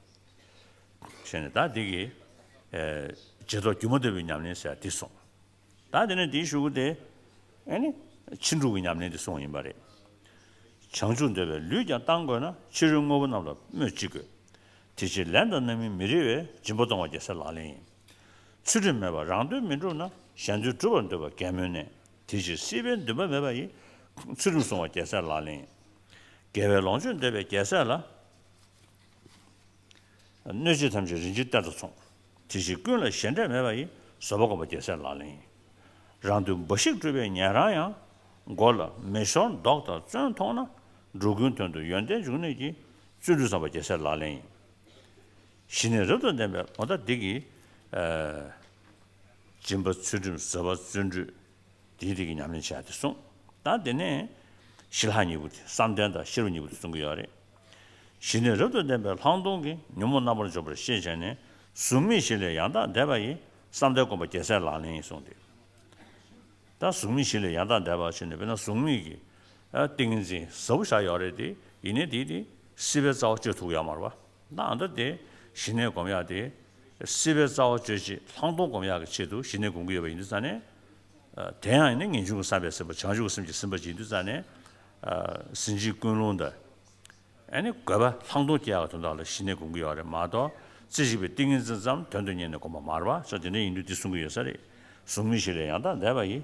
ཞེས་ནས་ད་འདི་གི་ཨེ་རྗེས་ཐོབ་སྒྱུ་མ་ལྟ་བུའི་ཉམས་ལེན་ཟེར་འདི་གསུངས། ད་དེ་ནས་འདིའི་གཞུག་གུ་དེ་ཨེ་ནི་ཕྱིན་དྲུག་གི་ཉམས་ལེན་འདི་གསུངས་ཡིན་པ་རེད། བྱང་ཆུབ་འདོད་པའི་ལུས་ཀྱང་བཏང་དགོས་ན། ཕྱི་རོལ་དངོས་པོ་རྣམས་ལ་སྨོས་ཅི་དགོས། དེ་ཕྱིར་ལན་དང་རྣམ་སྨིན་མི་རིགས་པའི། སྦྱིན་པ་གཏོང་བ་རྒྱལ་སྲས་ལག་ལེན་ཡིན། ཚུལ་ཁྲིམས་མེད་པར་རང་དོན་མི་འགྲུབ་ན། གཞན་དོན་སྒྲུབ་པར་འདོད་པ་རྒན་མོའི་གནས། དེ་ཕྱིར་སྲིད་པའི་འདུན་པ་མེད་པ་ཡིས། ཚུལ་ཁྲིམས་སྲུང་བ་རྒྱལ་སྲས་ལག་ལེན་ཡིན། དགེ་བའི་ལོངས་སྤྱོད་འདོད་པའི་རྒྱལ་སྲས་ལ། གནོད་བྱེད་ཐམས་ཅད་རིན་ཆེན་གཏེར་དང་མཚུངས། དེ་ཕྱིར་ཀུན་ལ་ཞེ་འགྲས་མེད་པ་ཡིས། བཟོད་པ་སྒོམ་པ་རྒྱལ་སྲས་ལག་ལེན་ཡིན། རང་དོན་འབའ་ཞིག་སྒྲུབ་པའི་ཉན་རང་ཡང་། མགོ་ལ་མེ་ཤོར་མདོག་དང་བཙོན་མཐོང་ན། འགྲོ་ཀུན་དོན་དུ་ཡོན་ཏན་འབྱུང་ནུས་ཀྱི། བརྩོན་འགྲུས་བཟང་པོ་རྒྱལ་སྲས་ལག་ལེན་ཡིན། ཞི་གནས་རབ་ཏུ་ལྡན་པའི་འོ་ད་འདི་གི་ཨ་སྦྱིན་པ་ཚུལ་ཁྲིམས་བཟོད་པ་བརྩོན་འགྲུས། དེའི་རིགས་ཀྱི་ཉམས་ལེན་བྱ་སྟེ་གསུངས། ད་དེ་ནས་ཞི་ལྷག་གཉིས་པོ་དེ་བསམ་གཏན་དང་ཤེས་རབ་གཉིས་པོ་དེ་གསུང་གི་ཡོད་རེད། ཞི་གནས་རབ་ཏུ་ལྡན་པའི་ལྷག་མཐོང་གིས། ཉོན་མོངས་རྣམ་པར་འཇོམས་པར་ཤེས་བྱས་ནས། གཟུགས་མེད་བཞི་ལས་ཡང་དག་འདས་པ་ཡི། བསམ་གཏན་སྒོམ་པ་རྒྱལ་སྲས་ལག་ལེན་ཡིན་གསུངས་ཏེ། ད་གཟུགས་མེད་བཞི་ལས་ཡང་དག་འདས་པ་ཞེས་ནས་དཔེར་ན་གཟུགས་མེད་ཀྱི་ཨ་ཏིང་ངེ་འཛིན་ཟབ་པོ་བཞག་ཡོད་རེད་དེ། ཡིན་ནའི་དེ་དེ་སྲིད་པའི་རྩ་བ་གཅོད་ཐུབ་ཡོད་མ་རེད་པ། ད་ཨ་ད་དེ་ཞི་གནས་སྒོམ་ཡག་དེ་སྲིད་པའི་རྩ་བ་གཅོད་བྱེད་ལྷག་མཐོང་སྒོམ་ཡག་གི་ཆེད་དུ་ཞི་གནས་སྒོམ་གྱི་ཡོད་པ་ཡིན་དུས་ཙང་ནས། ཨ་དེ་ཡང་ཡིན་ན་ངེས་འབྱུང་གི་བསམ་པས་ཟིན་པ། བྱང་ཆུབ་ཀྱི་སེམས་ཀྱིས་ཟིན་པ་ཅིག་ཡིན་དུས་ཙང་ནས། ཨ་ཟིན་བྱེད་ཀུན་སློང་དང་། ཨ་ནི་དགོས་པ་ལྷག་མཐོང་སྐྱེ་ཡག་གི་དོན་དག་ལ་ཞི་གནས་སྒོམ་གྱི་ཡོད་རེད་མ་གཏོགས། རྩེ་གཅིག་པའི་ཏིང་ངེ་འཛིན་ཙམ་དོན་དུ་གཉེར་ནས་སྒོམ་པ་མ་རེད་པ། ས་དེ་འདྲ་ཡིན་དུས་འདི་གསུང་གི་ཡོད་ས་རེད། གཟུགས་མེད་བཞི་ལས་ཡང་དག་འདས་པ་ཡི།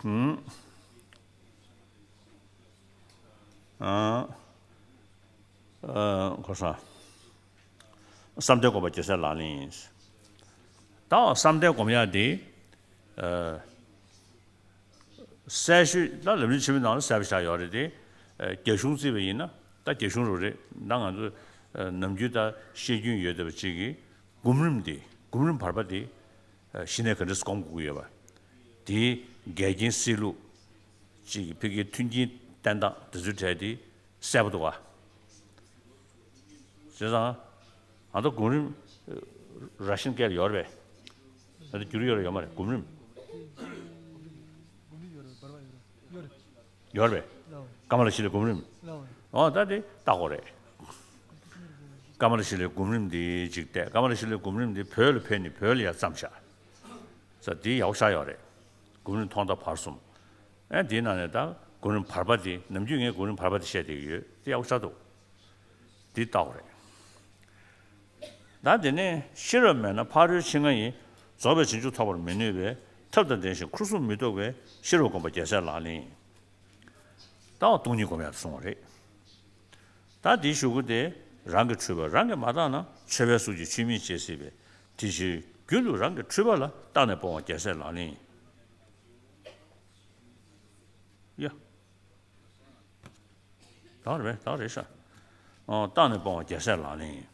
ཧུམ། ཨ། ཨ། གོ་སོང་། བསམ་གཏན་སྒོམ་པ་རྒྱལ་སྲས་ལག་ལེན་ཡིན། ད་བསམ་གཏན་སྒོམ་ཡག་དེ། ཨ། གསལ་ཤོས་ད་ལམ་རིམ་ཆེན་མོའི་ནང་ལ་གསལ་པོ་བཞག་ཡོད་རེད་དེ། ཨ། རྒྱ་གཞུང་བརྩིས་པ་ཡིན་ན་ད་རྒྱ་གཞུང་རུ་རེད། ད་ང་ཚོ་ཨ་ནམ་རྒྱུན་ད་བཤད་རྒྱུན་ཡོད་བསྡད་པ་གཅིག་གིས་སྒོམ་རིམ་དེ་སྒོམ་རིམ་བར་པ་དེ། ཨ། ཞི་གནས་ག་འདྲས་སྒོམ་དགོས་ཀྱི་ཡོད་པ། དེའི་འགལ་རྐྱེན་སེལ་ལུགས། གཅིག་གི་ཕ་གིའི་མཐུན་རྐྱེན་བསྟེན་སྟངས་དེ་ཚོའི་གྲས་དེ་གསལ་པོ་འདུག་ག་བྱས་ཙང་། ཨ་ད་སྒོམ་རིམ་ར་ཤན་སྐད་ལ་ཡོད་རེད་པས། ཨ་ད་འགྱུར་ཡོད་རེད་ཡོད་མ་རེད་སྒོམ་རིམ། ཡོད་རེད་པས། ཀ་མ་ལ་ཤཱི་ལའི་སྒོམ་རིམ། ཨོ་ད་དེ་བལྟ་དགོས་རེད། ཀ་མ་ལ་ཤཱི་ལའི་སྒོམ་རིམ་འདི་གཅིག་བལྟས། ཀ་མ་ལ་ཤཱི་ལའི་སྒོམ་རིམ་འདི་བོད་ལ་ཕེབས་ནས་བོད་ལ་ཡར་བརྩམས་བཞག་ས་འདི་ཡག་པོ་ཆགས་ཡོད་རེད། སྒོམ་རིམ་ཐོག་མཐའ་བར་གསུམ། ཨེ་འདིའི་ནང་ནས་ད་སྒོམ་རིམ་བར་པ་འདི་ནམ་རྒྱུན་ངས་སྒོམ་རིམ་བར་པ་འདི་བཤད་བསྡད་ཀྱི་ཡོད། འདི་ཡག་པོ་ཆགས་འདུག་འདི་བལྟ་དགོས་རེད། ད་དེ་ནས་ཤེས་རབ་མེད་ན་ཕ་རོལ་ཕྱིན་ལྔ་ཡི། རྫོགས་པའི་བྱང་ཆུབ་ཐོབ་པར་མི་ནུས་པས། ཐབས་དང་ལྡན་ཞིང་ཁུར་སེམས་མི་ལྡོག་པའི། ཤེས་རབ་སྒོམ་པ་རྒྱལ་སྲས་ལག་ལེན་ཡིན། ད་བ་སྟོང་ཉིད་སྒོམ་ཡག་གསུངས་པ་རེད། ད་འདིའི་གཞུག་གུ་དེ་རང་གི་འཁྲུལ་པ་རང་གིས་མ་བརྟགས་ན། ཆོས་པའི་གཟུགས་ཀྱིས་ཆོས་མིན་བྱེད་སྲིད་པས། དེ་ཕྱིར་རྒྱུན་དུ་རང་གི་འཁྲུལ་པ་ལ། བརྟགས་ནས་སྤོང་བ་རྒྱལ་སྲས་ལག་ལེན་ཡིན། ཡ། ད་རེད་པས། ད་རེད་ཤག་ཨོ་བརྟགས་ནས་སྤོང་བ་རྒྱལ་སྲས་ལག་ལེན་ཡིན།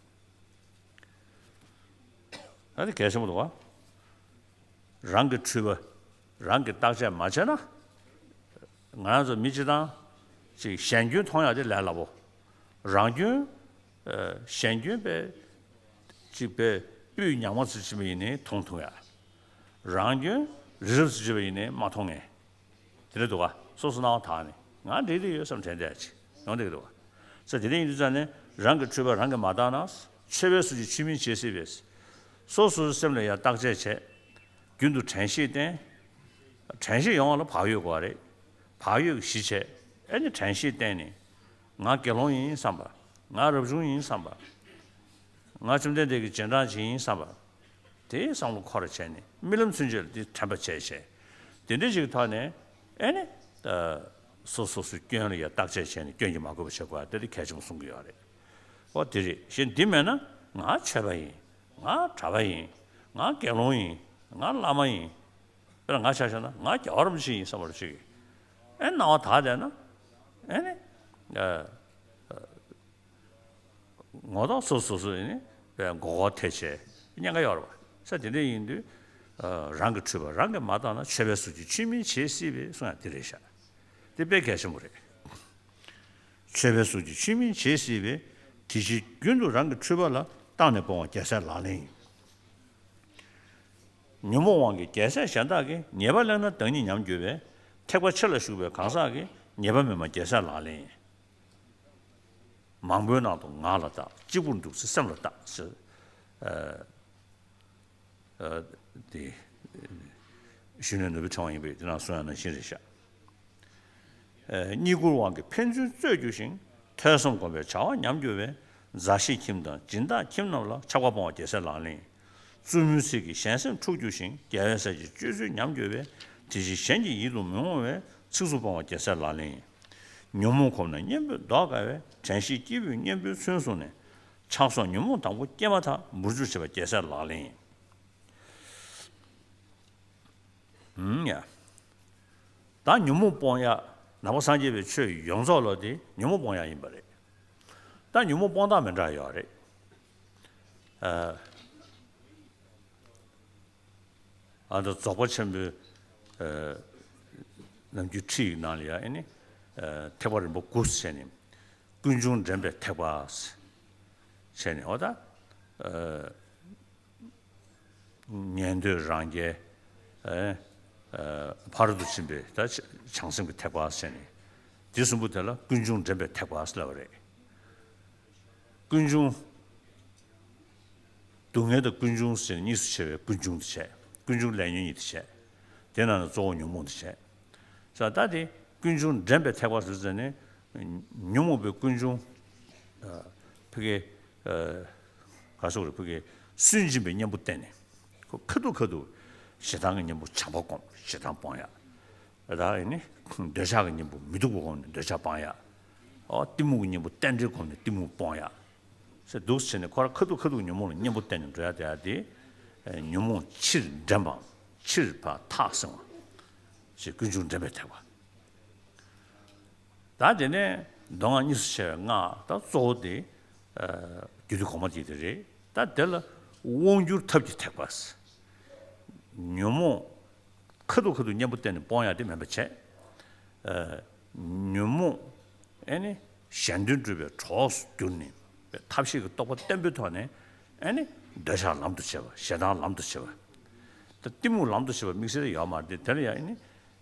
ད་དེ་གལ་ཆེན་པོ་འདུག་ག་རང་གི་འཁྲུལ་པ་རང་གིས་བརྟག་དཔྱད་མ་བྱས་ན། ང་རང་ཚོ་མི་སྤྱིར་བཏང་ཅིག་གཞན་སྐྱོན་མཐོང་ཡག་དེ་ལས་སླ་པོ། རང་སྐྱོན། ཨ་གཞན་སྐྱོན་པས་ཅིག་པས་སྤུས་ཉག་མ་ཙམ་ཕྱིན་པ་ཡིན་ནའི་མཐོང་ཐུབ་ཡག་རང་སྐྱོན་རི་རབ་ཙམ་ཕྱིན་པ་ཡིན་ནའི་མ་མཐོང་ངེས། དེ་འདྲ་འདུག་ག་སོ་སོ་སྣང་བ་དག་ནས་ང་འགྲིག་གི་ཡོད་བསམ་དྲན་བསྡད་ཅིག་ཡོང་བསྡད་ཀྱི་འདུག་ག་ས་དེ་འདྲ་ཡིན་དུས་ཙང་ནས་རང་གི་འཁྲུལ་པ་རང་གིས་མ་བརྟགས་ན། ཆོས་པའི་གཟུགས་ཀྱིས་ཆོས་མིན་བྱེད་སྲིད་པས། སོ་སོའི་སེམས་ལ་ཡང་བརྟག་དཔྱད་བྱས། རྒྱུན་དུ་དྲན་ཤེས་བསྟེན། དྲན་ཤེས་ཡོང་བ་ལ་བག་ཡོད་དགོས་པ་རེད། བག་ཡོད་ཀྱི་གཞི་བྱས། ཨེ་ནི་དྲན་ཤེས་བསྟེན་ནས། ང་དགེ་སློང་ཡིན་བསམ་པ། ང་རབ་བྱུང་ཡིན་བསམ་པ། ང་བཅོམ་ལྡན་འདས་ཀྱི་རྗེས་འབྲང་ཅིག་ཡིན་བསམ་པ། དེའི་བསམ་བློ་འཁོར་བྱས་ནས་རྨི་ལམ་ཚུན་ཆད་ལ་འདི་དྲན་པ་བྱས་བྱས། དེ་འདྲ་ཞིག་གི་ཐོག་ནས་ཨེ་ནི། ཨ་སོ་སོ་སོའི་སྐྱོན་ལ་ཡང་བརྟག་དཔྱད་བྱས་ནས་སྐྱོན་གྱིས་མ་གོས་པ་བྱེད་དགོས་པ་དེ་དེ་གལ་ཆེན་པོ་གསུང་གི་ཡོད་རེད། ཨོ་དེ་རེད། གཞན་འདི་མེད་ན་ང་ཆོས་པ་ཡིན། ང་གྲྭ་པ་ཡིན། ང་དགེ་སློང་ཡིན། ང་བླ་མ་ཡིན། དཔེར་ན་ང་ཆ་བཞག་ན་ང་རྒྱལ་བ་རིན་པོ་ཆེ་ཡིན་བསམ་པ་ཅིག་གིས་ཨེ་སྣང་བ་དག་བསྡད་ན། ཨེ་ནི། ཨ། ངོ་ཐོག་སོ་སོ་སོ་ཡིན་ནི་བས་མགོ་སྐོར་ཐེབས་བྱས་ཉེན་ཁ་ཡོད་རེད་པ། ས་དེ་འདྲ་ཡིན་དུས། ཨ་རང་གི་འཁྲུལ་པ་རང་གིས་མ་བརྟགས་ན། ཆོས་པའི་གཟུགས་ཀྱིས་ཆོས་མིན་བྱེད་སྲིད་པས་གསུང་ཡག་འདི་རེད་ཤག་འདི་དཔེ་གལ་ཆེན་པོ་རེད། ཆོས་པའི་གཟུགས་ཀྱིས་ཆོས་མིན་བྱེད་སྲིད་པས། དེ་ཕྱིར་རྒྱུན་དུ་རང་གི་འཁྲུལ་པ་ལ། བརྟགས་ནས་སྤོང་བ་རྒྱལ་སྲས་ལག་ལེན་ཡིན། ཉོན་མོངས་དབང་གིས་རྒྱལ་སྲས་གཞན་དག་གི། ཉེས་པ་གླེང་ན་བདག་ཉིད་ཉམས་འགྱུར་བས། ཐེག་པ་ཆེ་ལ་ཞུགས་པའི་གང་ཟག་གི། ཉེས་པ་མེད་མ་རྒྱལ་སྲས་ལག་ལེན་ཡིན། མང་པོའི་ནང་དུ་ངག་ལ་བཏགས། གཅིག་པུར་འདུག་ཚེ་སེམས་ལ་བཏགས་ཟེར། ཨ། ཨ། དེ་གཞོན་ནུའི་ནོར་བུའི་ཕྲེང་བ་ཡིན་པས་དེ་ནང་གསུངས་ཡ་ནང་བཞིན་རེད་ཤག་ཨ། རྙེད་བཀུར་དབང་གིས་ཕན་ཚུན་རྩོད་འགྱུར་ཞིང་། ཐོས་བསམ་སྒོམ་པས་བྱ་བ་ཉམས་འགྱུར་བས། མཛའ་བཤེས་ཁྱིམ་དང་སྦྱིན་བདག་ཁྱིམ་རྣམས་ལ། ཆགས་པ་སྤོང་བ་རྒྱལ་སྲས་ལག་ལེན་ཡིན། རྩུབ་མོའི་ཚིག་གིས་གཞན་སེམས་འཁྲུག་འགྱུར་ཞིང་། རྒྱལ་བའི་སྲས་ཀྱི་སྤྱོད་ཚུལ་ཉམས་འགྱུར་བས། དེ་ཕྱིར་གཞན་གྱི་ཡིད་དུ་མི་འོང་བའི། ཚིག་རྩུབ་སྤོང་བ་རྒྱལ་སྲས་ལག་ལེན་ཡིན། ཉོན་མོངས་གོམས་ན་གཉེན་པོས་བཟློག་དཀའ་བས། དྲན་ཤེས་སྐྱེས་བུས་གཉེན་པོའི་མཚོན་བཟུང་ནས། ཆགས་སོགས་ཉོན་མོངས་དང་པོ་སྐྱེས་མ་ཐག། འབུར་འཇུག་བྱེད་པ་རྒྱལ་སྲས་ལག་ལེན་ཡིན། ཨུམ་ཡ། ད་ཉོན་མོངས་སྤོང་ཡག་ནང་པ་སངས་རྒྱས་པའི་ཆོས་ཡོངས་རྫོགས་ལ་དེ་ཉོན་མོངས་སྤོང་ཡག་ཡིན་པ་རེད། ད་ཉོན་མོངས་སྤོང་སྟངས་མི་འདྲ་ཡོད་རེད། ཨ། ཨ། ད་རྫོགས་པ་ཆེན་པོའི། ཨ། ནམ་རྒྱུན་ཁྲིད་ཡིག་ནང་ལ་ཡ་ཨེ་ནི། ཨ། ཐེག་པ་རིམ་པ་དགུ་ཟེར་ནས། ཀུན་འབྱུང་འདྲེན་པའི་ཐེག་པ་ཟེར་ནས། འོ་ད། ཨ། ཉན་ཐོས་རང་རྒྱལ། ཨེ། ཨ། ཕ་རོལ་ཏུ་ཕྱིན་པའི་ད་བྱང་སེམས་ཀྱི་ཐེག་པ་ཟེར་ནས། དེ་གསུམ་པོ་དེ་ལ་ཀུན་འབྱུང་འདྲེན་པའི་ཐེག་པ་ཟེར་ལབ་པ་རེད། ཀུན་འབྱུང་། སྡུག་བསྔལ་དང་ཀུན་འབྱུང་ཟེར་ནས་གཉིས་སུ་ཕྱེ་བའི་ཀུན་འབྱུང་དེ་བྱས། ཀུན་འབྱུང་ལས་ཉོན་གཉིས་དེ་བྱས། དེ་རྣམས་ལ་གཙོ་བོ་ཉོན་མོངས་དེ་བྱས། ས་ད་དེ་ཀུན་འབྱུང་འདྲེན་པའི་ཐེག་པ་ཟེར་ཟེར་ནས། ཉོན་མོངས་པའི་ཀུན་འབྱུང་། ཨ། ཕ་གི། ཨ། ག་སོགས་རེད། ཕ་གི་སུན་འབྱིན་པའི་གཉེན་པོ་བསྟེན་ནས། ཁོ་ཁ་ཐུག་ཁ་ཐུག་ཞེ་སྡང་གི་གཉེན་པོ་བྱམས་པ་སྒོམ། ཞེ་སྡང་སྤོང་ཡག་ད་ཨེ་ནི་འདོད་ཆགས་ཀྱི་གཉེན་པོ་མི་སྡུག་པ་སྒོམ་ནས་འདོད་ཆགས་སྤང་ཡག་འོ། གཏི་མུག་གི་གཉེན་པོ་རྟེན་འབྲེལ་སྒོམ་ནས་གཏི་མུག་སྤོང་ཡག་ཟེར་འདུག་ཟེར་ནས། ཁོ་རང་ཁ་ཐུག་ཁ་ཐུག་ཉོན་མོངས་ལ་གཉེན་པོ་བསྟེན་ནས་འགྲོ་ཡག་དེ་ཡག་དེ། ཨེ། ཉོན་མོངས་ཕྱིར་འདྲེན་པའམ་ཕྱིར་ཕར་ཐག་བསྲིང་བ་ཞེས་ཀུན་འབྱུང་འདྲེན་པའི་ཐེག་པ། ད་དེ་ནས་མདོ་སྔགས་གཉིས་སུ་ཕྱེ་བའི་སྔགས་ད་གཙོ་བོ་དེ། ཨ། རྒྱུད་སྡེ་གོང་མ་དེ་དེ་རེད། ད་དེ་ལ་དབང་བསྒྱུར་ཐབས་ཀྱི་ཐེག་པ། ཉོན་མོངས་ཁ་ཐུག་ཁ་ཐུག་གཉེན་པོ་བསྟེན་ནས་སྤོང་ཡག་དེ་མིན་པ་བྱས། ཨ། ཉོན་མོངས་ཨེ་ནི་གཞན་དོན་སྒྲུབ་པའི་གྲོགས་སུ་གྱུར་ནས། ཐབས་ཤེས་ཀྱི་རྟོགས་པ་བརྟན་པོའི་ཐོག་ནས་ཨེ་ནི་འདོད་ཆགས་ལམ་དུ་བྱེད་པ། ཞེ་སྡང་ལམ་དུ་བྱེད་པ། ད་གཏི་མུག་ལམ་དུ་བྱེད་པ་དམིགས་བསལ་ཡོད་མ་རེད་དེ། དེ་ལ་ཡང་ཨེ་ནི།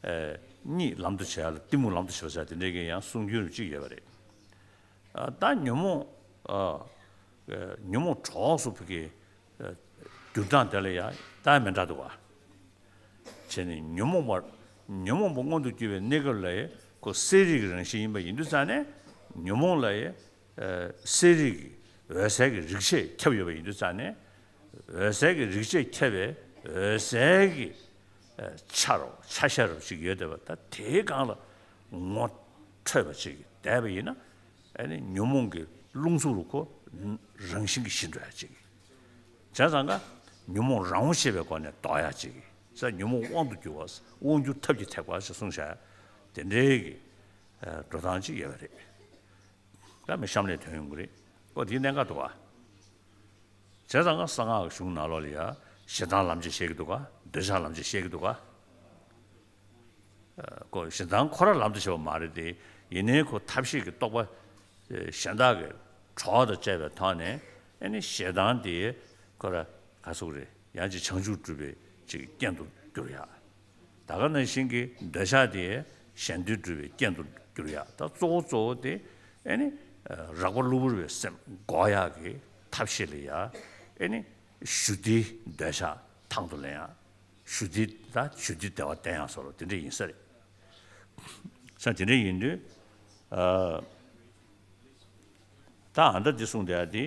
ཨ། གཉིད་ལམ་དུ་བྱེད་ཡག་ལ་གཏི་མུག་ལམ་དུ་བྱེད་པ་ཟེར་དེ་འདྲའི་གི་ཡང་གསུང་རྒྱུན་རུ་གཅིག་ཡོད་པ་རེད། ཨ། ད་ཉོན་མོངས། ཨ། ཉོན་མོངས་གྲོགས་སུ་ཕ་གི། ཨ། གྱུར་སྟངས་དེ་ལ་ཡང་ད་མི་འདྲ་འདུག་བ། བྱས་ནས་ཉོན་མོངས་པ། ཉོན་མོངས་པ་མངོན་དུ་གྱུར་པའི་གནས་སྐབས་ལ་ཡང་ཁོ་གསལ་རིག་གི་རང་བཞིན་ཡིན་པ་ཡིན་དུས་ཙང་ནས། ཉོན་མོངས་ལ་ཡང་། ཨ། གསལ་རིག་གི་འོད་གསལ་གྱི་རིག་བྱེད་ཁྱབ་ཡོད་པ་ཡིན་དུས་ཙང་ནས། འོད་གསལ་གྱི་རིག་བྱེད་ཁྱབ་པའི་འོད་གསལ་གྱི། ཨ། ཆ་རུ་ཆ་ཤས་རུ་ཅིག་ཡོད་བསྡད་པ། ད་དེའི་སྒང་ལ་ངོ་འཕྲོད་པ་ཅིག་བསྡད་པ་ཡིན་ན། ཨ་ནི་ཉོན་མོངས་ཀྱི་རླུང་འཚུབ་རུ་ཁོ་རང་བཞིན་གྱིས་ཞི་འགྲོ་ཡག་ཅིག་བྱས་ཙང་ཀ་ཉོན་མོངས་རང་དབང་ཤེས་པའི་སྒོ་ནས་ལྡོག་ཡག་ཅིག་ས། ཉོན་མོངས་དབང་དུ་གྱུར་པ། དབང་བསྒྱུར་ཐབས་ཀྱི་ཐེག་པ་ཞེས་གསུངས་བཞག་དེ་འདྲའི་གི། ཨ། འགྲོ་སྟངས་ཅིག་ཡོད་པ་རེད། ད་མི་གཤམ་ལས་ཐོན་ཡོང་གི་རེད། ཨོ། དེའི་གནད་འགག་འདུག་ག་བྱས་ཙང་ཀ་གསང་སྔགས་ཀྱི་གཞུང་ནང་ལོགས་ལ་ཡ་ཞེ་སྡང་ལམ་བྱེད་བཤད་ཀྱི་འདུག་ག་འདོད་ཆགས་ལམ་བྱེད་བཤད་ཀྱི་འདུག་ག་ཨ། ཁོ་ཞེ་སྡང་ཁོ་རང་ལམ་དུ་བྱེད་པ་མ་རེད་དེ། ཡིན་ནའི་ཁོ་ཐབས་ཤེས་ཀྱི་རྟོག་པ་གཞན་དག་གི་གྲོགས་དང་བཅས་པའི་ཐོག་ནས། ཨ་ནི་ཞེ་སྡང་དེ་ཁོ་ར་ག་ཟེར་དགོས་རེད། ཡང་ཅིག་བྱང་ཆུབ་སྒྲུབ་པའི་ཅིག་རྐྱེན་དུ་འགྱུར་ཡག་ད་ག་ནང་བཞིན་གྱི་འདོད་ཆགས་དེ་གཞན་དོན་སྒྲུབ་པའི་རྐྱེན་དུ་འགྱུར་ཡག་ད་གཙོ་བོ་གཙོ་བོ་དེ་ཨེ་ནི་རགས་པ་གློ་བུར་བའི་སེམས་འགོག་ཡག་གི་ཐབས་ཤེས་ལ་ཡ། ཨེ་ནི་ཞུ་བདེའི་འདོད་ཆགས་ཐང་དུ་ལེན་ཡག་ཞུ་བདེ་ད་ཞུ་བདེའི་བདེ་བ་བསྟེན་ཡག་སོགས་ལ་དེ་འདྲ་ཡིན་ས་རེད། ས་དེ་འདྲ་ཡིན་དུས། ཨ། ད་ཨ་འདྲ་འདི་གསུངས་བསྡད་ཡག་དེ།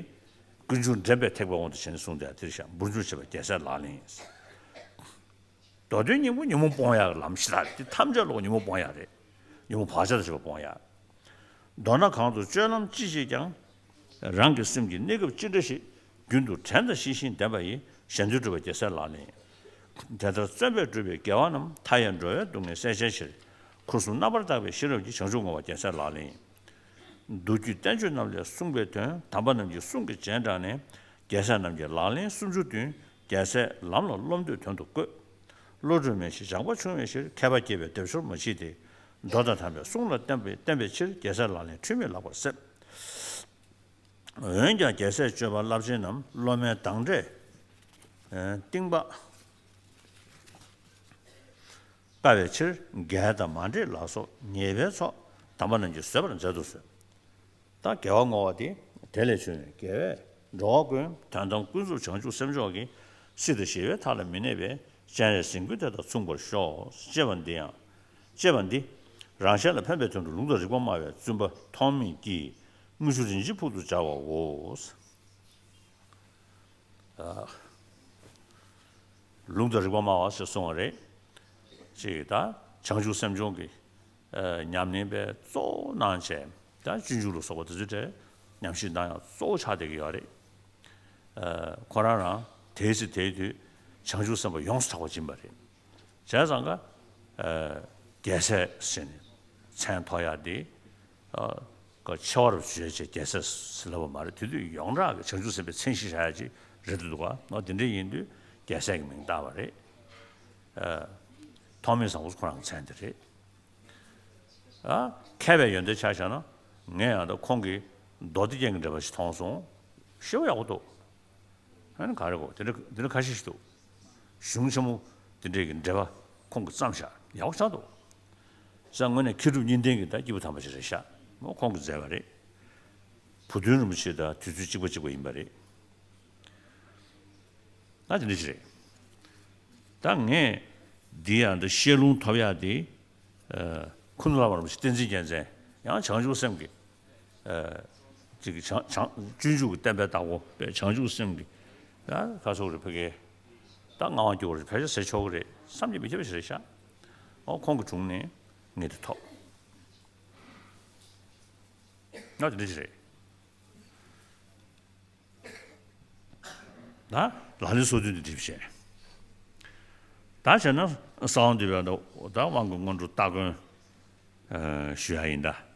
ཀུན་འབྱུང་འདྲེན་པའི་ཐེག་པའི་དབང་དུ་བྱས་ནས་གསུངས་བསྡད་ཡག་དེ་རེད་ཤག་འབུར་འཇུག་བྱེད་པ་རྒྱལ་སྲས་ལག་ལེན་ཡིན། མདོ་དོན་སྙིང་པོ་ཉོན་མོངས་སྤོང་ཡག་གི་ལམ་ཞེ་དྲག་རེད། དེ་ཐམས་ཅད་ལོག་ཉོན་མོངས་སྤོང་ཡག་རེད། ཉོན་མོངས་བག་ཆགས་དང་བཅས་པ་སྤོང་ཡག་མདོར་ན་གང་དུ་སྤྱོད་ལམ་ཅི་བྱེད་ཀྱང་། རང་གི་སེམས་ཀྱི་གནས་སྐབས་ཅི་འདྲ་ཞིག་རྒྱུན་དུ་དྲན་དང་ཤེས་བཞིན་ལྡན་པ་ཡིས་གཞན་དོན་སྒྲུབ་པ་རྒྱལ་སྲས་ལག་ལེན་ཡིན། དེ་ལྟར་བརྩོན་པས་བསྒྲུབས་པའི་དགེ་བ་རྣམས། མཐའ་ཡས་འགྲོ་བའི་སྡུག་བསྔལ་སེལ་བྱའི་ཕྱིར། འཁོར་གསུམ་རྣམ་པར་དག་པའི་ཤེས་རབ་ཀྱིས། བྱང་ཆུབ་བསྔོ་བ་རྒྱལ་སྲས་ལག་ལེན་ཡིན། མདོ་རྒྱུད་བསྟན་བཅོས་རྣམས་ལས་གསུངས་པའི་དོན། དམ་པ་རྣམས་ཀྱི་གསུང་གི་རྗེས་འབྲངས་ནས། རྒྱལ་སྲས་རྣམས་ཀྱི་ལག་ལེན་སུམ་ཅུ་བདུན། རྒྱལ་སྲས་ལམ་ལ་སློབ་འདོད་དོན་དུ་བཀོད། བློ་གྲོས་མེད་ཞིང་སྦྱངས་པ་ཆུང་བའི་ཕྱིར། མཁས་པ་སྐྱེས་པས་སྡེབ་སྦྱོར་མ་བྱེད་དེ། མདོ་དང་དམ་པའི་གསུང་ལ་བརྟེན་པའི་བརྟེན་པའི་ཕྱིར། རྒྱལ་སྲས་ལག་ལེན་འཁྲུལ་མེད་ལགས་པར་གསལ། འོན་ཀྱང་རྒྱལ་སྲས་སྤྱོད་པ་རླབས་ཆེན་རྣམས། སློབ་མའི་དང་འདྲས་གཏིང་དཔག་བལྟ་བའི་ཕྱིར་བགེགས་དང་མ་འདྲེས་ལ་སོགས་ཉེས་པའི་ཚོགས་དམ་པ་རྣམས་ཀྱིས་བཟོད་པར་མཛད་དུ་གསོལ། ད་དགེ་བ་བསྔོ་བ་དེ་དེ་ལས་བྱུང་བའི་དགེ་བས་འགྲོ་བ་ཀུན་དོན་དམ་ཀུན་རྫོབ་བྱང་ཆུབ་སེམས་མཆོག་གི་སྲིད་དང་ཞི་བའི་མཐའ་ལ་མི་གནས་པའི་སྤྱན་རས་གཟིགས་མགོན་དེ་དང་མཚུངས་པར་ཤོག་ཅེས་པ་འདི་ཡང་། ཅེས་པ་འདི། རང་གཞན་ལ་ཕན་པའི་དོན་དུ་ལུང་དང་རིགས་པ་སྨྲ་བའི་བཙུན་པ་ཐོགས་མེད་ཀྱིས་དངུལ་ཆུ་རིན་ཆེན་ཕུལ་དུ་བྱ་བའོ། ལུང་དང་རིགས་པ་སྨྲ་བ་ཞེས་གསུངས་པ་རེད། ཅིག་ད་བྱང་ཆུབ་སེམས་སྦྱོང་གི་ཉམས་ལེན་པའི་གཙོ་བོ་གནང་བྱས། ད་སྤྱོད་འཇུག་ལ་སོགས་པ་དེ་ཚོའི་གྲས་ཉམས་ཞིབ་གནང་ཡག་གཙོ་བོ་ཆགས་བསྡད་ཀྱི་ཡོད་རེད། ཁོ་རང་རང་དེའི་ཚེ་དེའི་དུས་བྱང་ཆུབ་སེམས་དཔའ་ཡོངས་སུ་གྲགས་པ་ཡིན་པ་རེད། བྱས་ཙང་ཀ་རྒྱལ་སྲས་ཟེར་ནས་མཚན་ཐོགས་ཡག་དེ། ཆེ་བ་རུ་བརྗོད་བྱས་རྒྱལ་སྲས་ལབ་པ་མ་རེད། དེ་དུས་ཡོངས་གྲགས་ཀྱི་བྱང་ཆུབ་སེམས་དཔའི་མཚན་གཞི་བཞག་ཡ་ཅིག་རེད་འདུག་ག་ཨོ་དེ་འདྲ་ཡིན་དུས་རྒྱལ་སྲས་ཀྱི་མིང་བཏགས་པ་རེད། ཐོགས་མེད་བཟང་པོ་ཁོ་རང་མཚན་དེ་རེད། མཁས་པའི་ཡོན་ཏན་ཆ་བཞག་ན་ངས་ཡང་ད་ཁོང་གི་མདོ་སྡེ་རྒྱན་གྱི་འགྲེལ་པ་ཞིག་མཐོང་སོང་། ཞེ་པོ་ཡག་པོ་འདུག་ཨ་ནི་ག་རེ་གོ་དེ་འདྲ་དེ་འདྲ་ཁ་ཤས་ཤིག་འདུག་གཞུང་ཆེན་མོ་དེ་འདྲའི་གི་འགྲེལ་པ་ཁོང་གིས་བརྩམས་བཞག་ཡག་པོ་ཆགས་འདུག་ས་དངོས་གནས་མཁས་གྲུབ་གཉིས་ལྡན་གྱི་ད་སྐྱེས་བུ་དམ་པ་ཞིག་རེད་ཤག་མོ་ཁོང་གིས་མཛད་པ་རེད། བུ་སྟོན་རིན་པོ་ཆེ་དང་དུས་ཚོད་གཅིག་པ་གཅིག་པ་ཡིན་པ་རེད། ད་དེ་འདྲ་ཞིག་རེད། ད་ངས་འདི་ཡང་འདི་བཤད་ལུང་ཐོབ་ཡག་འདི། ཨ། ཁུ་ནུ་བླ་མ་རིན་པོ་ཆེ་བསྟན་འཛིན་རྒྱལ་མཚན་ཡང་བྱང་ཆུབ་སེམས་ཀྱི། ཨ། ཅིག་གི་བྱང་བྱང་སྤྱོད་འཇུག་གི་བསྟན་པའི་བདག་པོ་པས་བྱང་ཆུབ་སེམས་ཀྱི། ད་ག་སོགས་རེད་ཕ་གི། ད་ངག་དབང་སྐྱབས་རེད་ཕལ་ཆེར་ཟེར་ཆོག་གི་རེད་བསམ་གྱིས་མི་ཁྱབ་པ་ཞིག་རེད་ཤག་ཨོ་ཁོང་གི་དྲུང་ནས་ངས་འདི་ཐོབ། ང་དེ་འདྲ་ཞིག་རེད། ད་ལག་ལེན་སོ་བདུན་དུ་འགྲེལ་བཤད། ད་བྱས་ན་གསང་བ་འདུས་པའི་ད་དབང་གི་སྔོན་འགྲོ་སྟ་གོན་ཞུ་ཡ་ཡིན་ད།